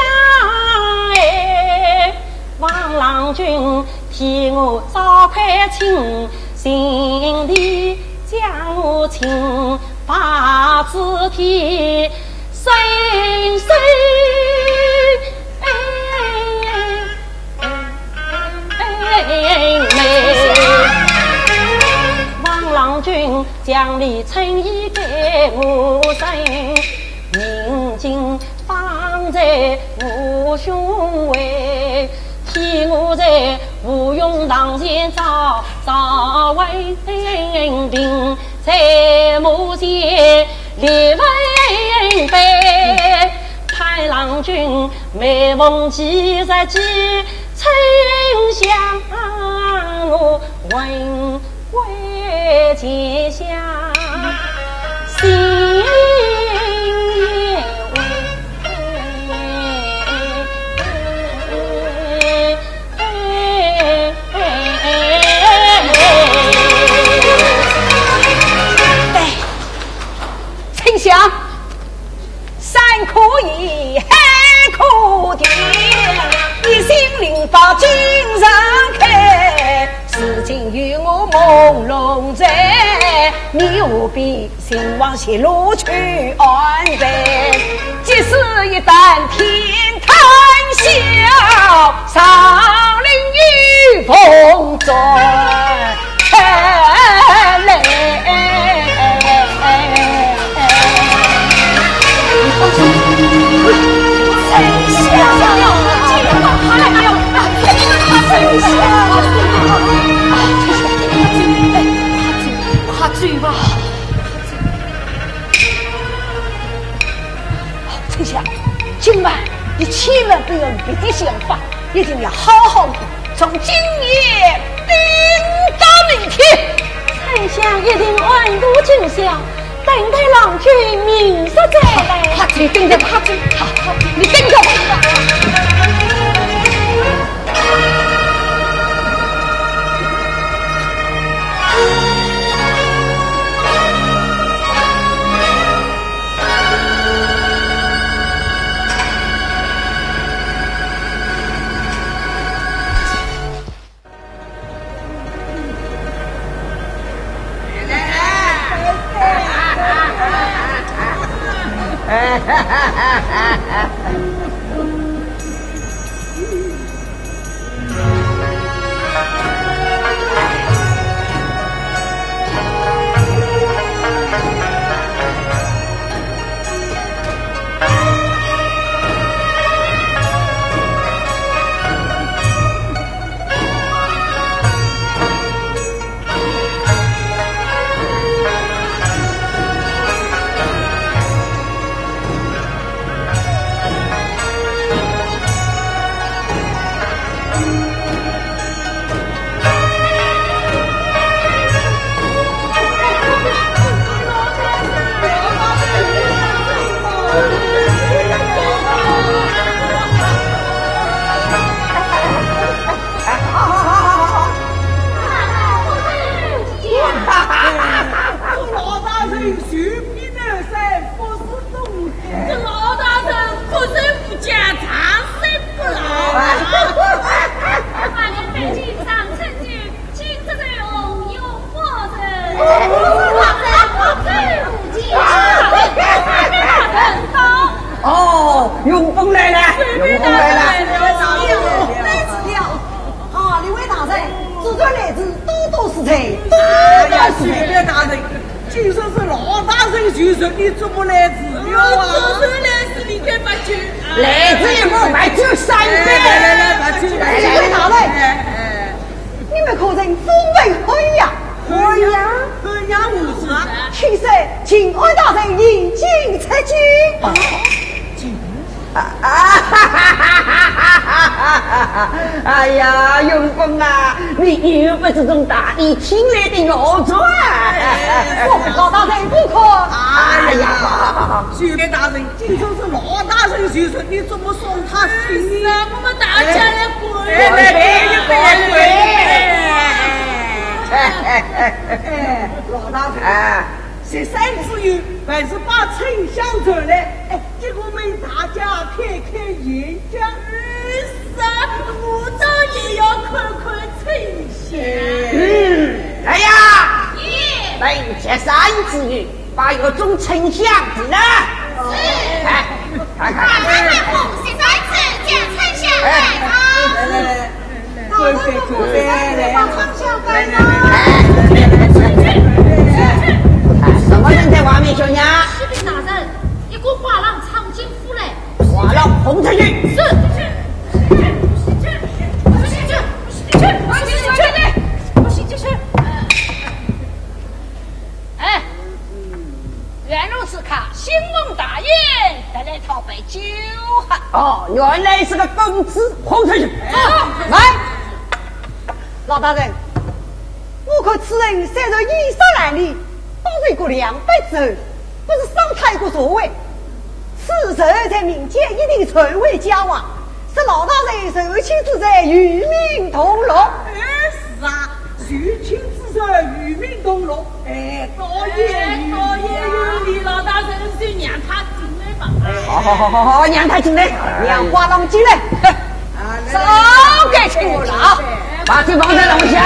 来？望郎君替我照看清，心里将我清白之天。 生生望郎君将你春衣给我穿，明镜放在我胸围，替我在芙蓉堂前照照，为凭在目前 立文碑，盼郎君每逢吉日记，春香我魂归前乡，心也与我朦胧在，你何必心慌泄露去安慰？即使一旦天叹晓，上林雨风转来。 快走吧。春香，今晚你千万不要有别的想法，一定要好好的，从今夜盯到明天。春香一定暗度陈仓， 等待郎君明日再来。快去，等着，快去，好，好，你等着。 老大人，随便来噻，不是东西。这老大人可是不家常，谁不老啊？把你带进上层去，请这位红油夫人。夫人，夫人，夫人。哦，永丰来了，永丰来了。 啊，两位大人，祝愿来日多多是财，多多是财。哎呀，随便大人，今日是老大人寿辰，你怎么来迟了啊？早说来迟，你该把酒。来日一个把酒三杯。哎，来来来，把酒。哎，两位大人，哎，哎。你们可曾风味欢呀？欢呀，欢呀，我是。请示请安大人饮酒吃酒。啊，请。 啊，哎呀，永丰啊，你又不是从大理请来的药材。哎，我们老大人不可。哎呀，随便大人，今朝是老大人寿辰，你怎么送他信呢？哎，我们大家来干杯。哎，来干一杯，干一杯。哎，老大人，哎。 十三之友，还是把春香传来，哎，给我们大家开开眼界。嗯，是啊，我倒也要看看春香。嗯，来呀，来，十三之友，把药中春香提来。是。哎，看看。马上吩咐十三之友将春香带上。哎。来，来，来。 什么人在外面叫娘？启禀大人，一个花郎闯进府来。花郎轰出去。是。哎， 原来是个新婚大爷，特来讨杯酒喝。哦，原来是个公子，轰出去。哦，来，老大人，我看此人虽然衣衫褴褛，倒是一个两板手，不知少他一个座位。此人在民间一定传为佳话，说老大人寿庆之辰与民同乐。哎，是啊， 寿庆之辰与民同乐，哎，倒也有理。哎，倒也有理，老大人就让他进来吧。好，好，好，好，好，让他进来，让花郎进来。啊，来，来，少该请我了啊。来，来，来。把这帮人弄下。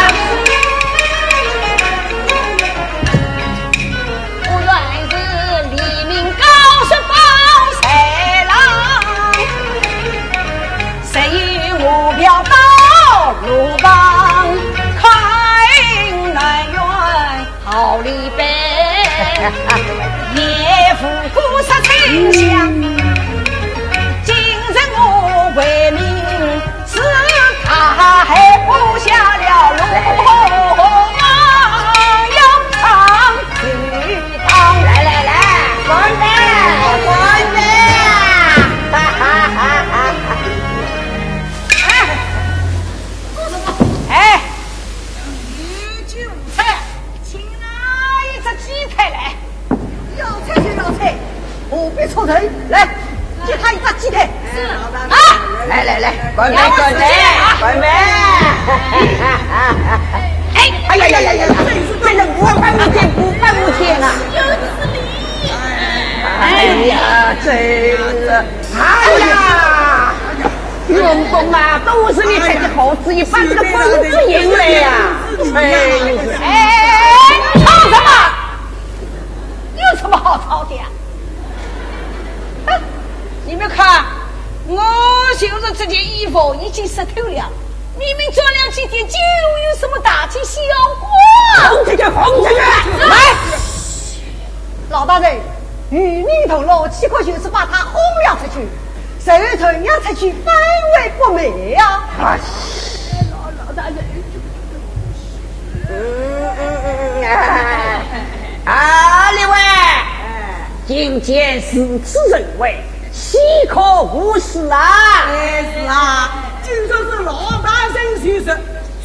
鸡腿来。要菜就要菜，何必出头？来，给他一只鸡腿。是。啊！来来来，干杯，干杯，干杯！哎，哎呀呀呀呀呀，真是不敢不见，不敢不见啊！哎呀，真是，哎呀，员工啊，都是你这个猴子一般的猴子赢了呀！哎，吵什么？有什么好吵的呀？哼，你们看，我就是这件衣服已经湿透了，你们着了几天就有什么大惊小怪？红出去，红出去！来，老大人，与你同乐，岂可就是把他轰了出去？谁传扬出去，反为不美呀！哎，老，老大人，嗯，嗯，嗯，嗯，啊，列位，哎。今见如此盛会，岂可无事啊？哎，是啊，今朝是老大人寿辰，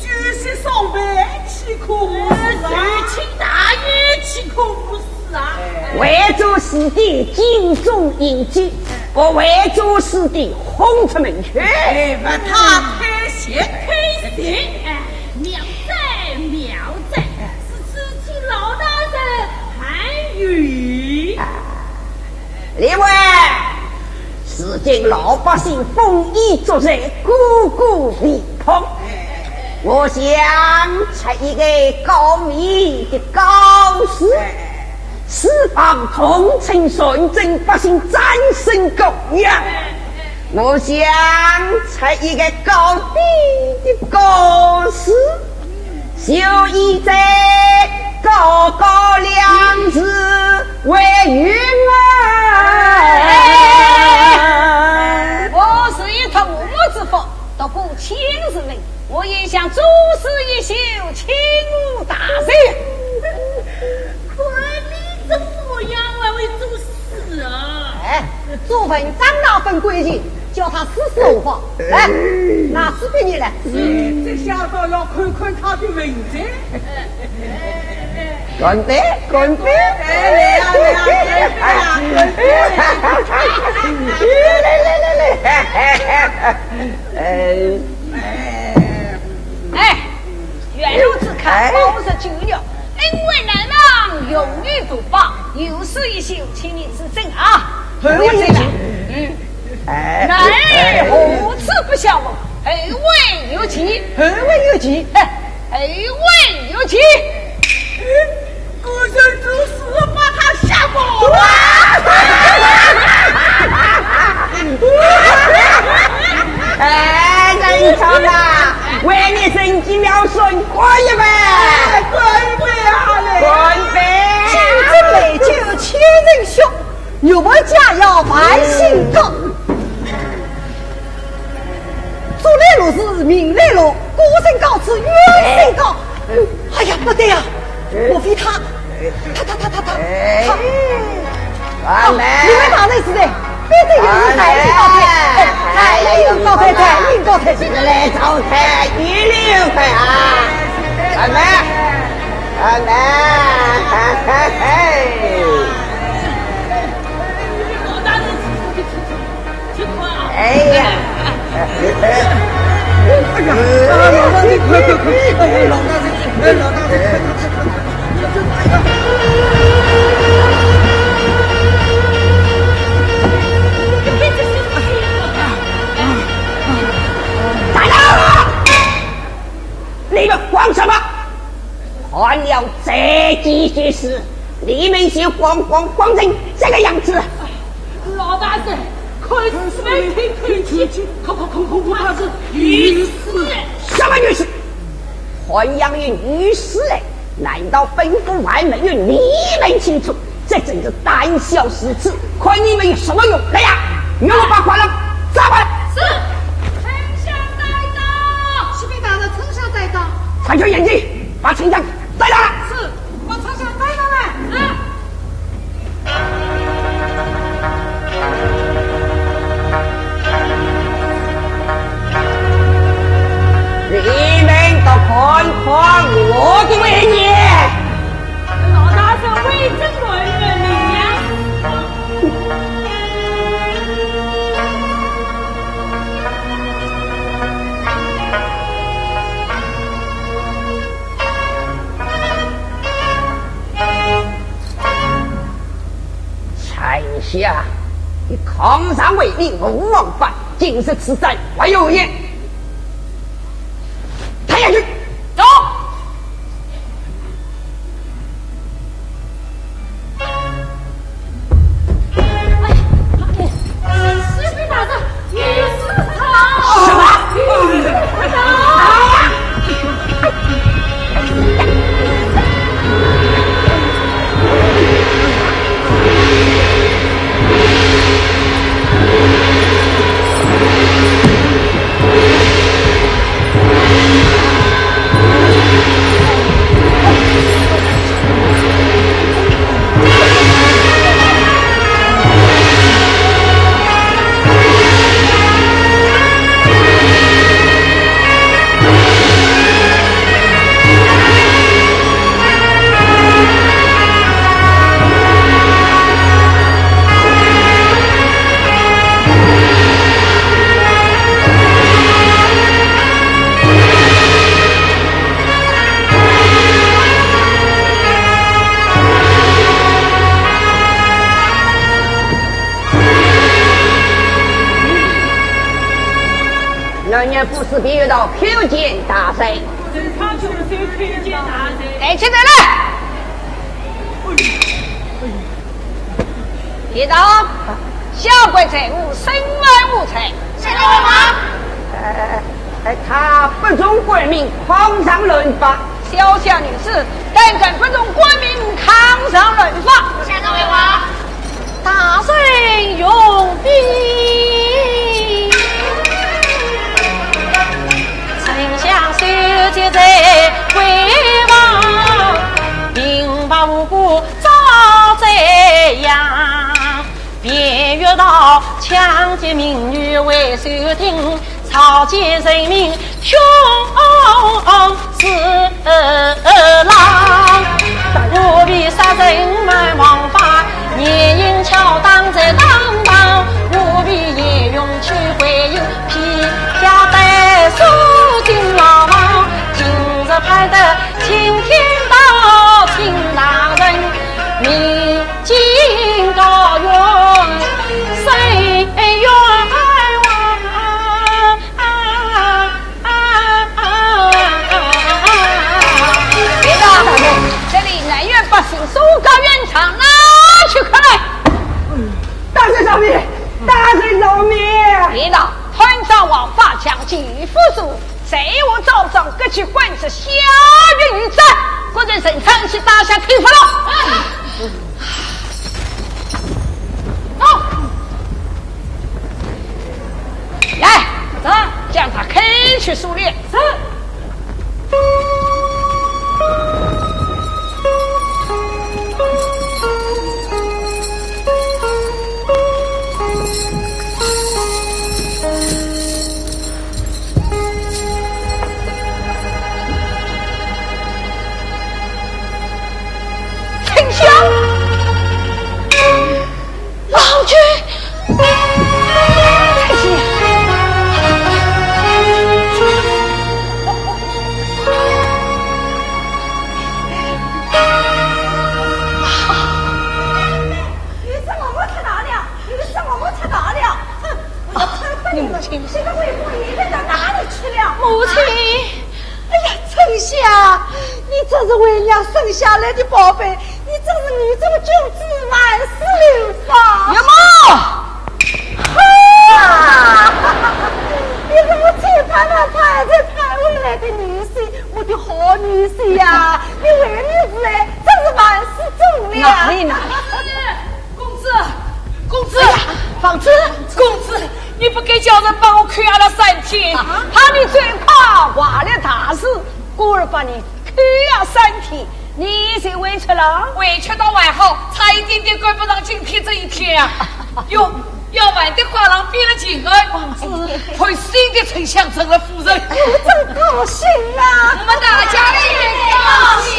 酒席送别，岂可无事啊？哎，请大爷，岂可无事啊？为做师弟敬重饮酒，不为做师弟轰出门去。哎，不太开心，开心。哎，妙哉，妙哉，如此请老大人宽允。啊，列位，如今老百姓丰衣足食，个个肥胖，我想出一个告密的告示，释放重庆全镇百姓战胜高阳。我想出一个告低的告示， 就以这高高两字为由啊。哎，我是一塌糊涂之福，读过千字文，我也想作诗一首，请大人。看你这模样，还会作诗啊？哎，做文章那份规矩， 叫他诗诗无妨。来，拿诗给你来。这下倒要看看他的文采。干杯，干杯！哎，来呀，来呀，干杯啊，干杯！来，来，来，来。哎。哎， 原路之客，哎。包食酒肉，恩惠难忘，荣誉不报，有诗一首，请你指正啊。后文有请。嗯。哎，男儿何处不晓文，后文有请。后文有请。哎，后文有请。 果然就是把他吓跑了。哎，人家啊，为你神机妙算，干一杯！哎，干一杯啊嘞！干杯！敬酒美酒千人笑，玉盘佳肴万姓高。 祝来乐事，名来乐，歌声高处远声高。哎呀，不对呀，莫非他，他，他，他，他，他，哎。他，啊，你们哪来是的？反正有人抬起高抬，哎，抬了又高抬，抬了又高抬。这个来招抬，一溜快啊！阿妹，阿妹，嘿嘿嘿。 哎呀！哎呀，啊，老大人，快，快，快，哎，老大人，哎，老大人，快，快，快，快，快，快，哎呀！大人，你们慌什么？ 看了这几句诗，你们就慌慌慌成这个样子。老大人，看是没听口气，恐，恐，恐，恐怕是女尸。什么女尸？还有女尸嘞？难道本府还没有你们清楚？这真是胆小如此，看你们有什么用！来呀，与我把快郎抓过来！是。丞相带到。启禀大人，丞相带到。传去眼睛，把丞相 带来！是，把丞相带上来。是。你们都看看我的威严！老大人威皇上为你，吾王法，今日此战，还有言。退下去。走。哎，师父大人，有事哉。什么？快走！ 南阳府是必有道叩见大人。带起人来。一道，小官在吾身外无罪。谁来问话？呃，呃，他不从官命，匡上乱法。小小女子，胆敢不从官命，匡上乱法。谁来问话？ 大人容禀。丞相受节在闺房，平白无故遭罪呀。卞玉桃抢劫民女为受听， 草菅人命凶是郎，何必杀人瞒王法，严刑拷打在当堂，何必严刑拷打，披甲戴首进牢房，今日盼得青天大清大人，明镜高悬伸冤枉。 啊，啊，啊，啊，啊，啊。别的，这里南园百姓所告冤状，拿去看来。大人饶命，大人饶命！别的，探照王法，将其扶住，随我招状，革其官职，下狱予斩。各人呈上去，打下天福了。走。 来，走，将他开去数列。是。丞相。 老君，你是我们吃大了，你是我们吃大了，哼，我要拆穿你们，你母亲。这个魏国爷到哪里去了？母亲。 哎呀，丞相，你这是为娘生下来的宝贝，你真是女中君子，万世流芳。岳母！哈！你是我千盼万盼才盼回来的女婿，我的好女婿呀！你为儿子哎，真是万事终了。哪里哪里？ 公子，公子，哎呀，放肆！公子，你不该叫人帮我叩阿拉三天，啊？怕你嘴快坏了大事，故而把你扣押三天，你就委屈了？委屈倒还好，差一点点赶不上今天这一天啊！要，要瞒得过郎兵的情爱，公子，配新的丞相成了夫人。我真高兴啊！我们大家也高兴。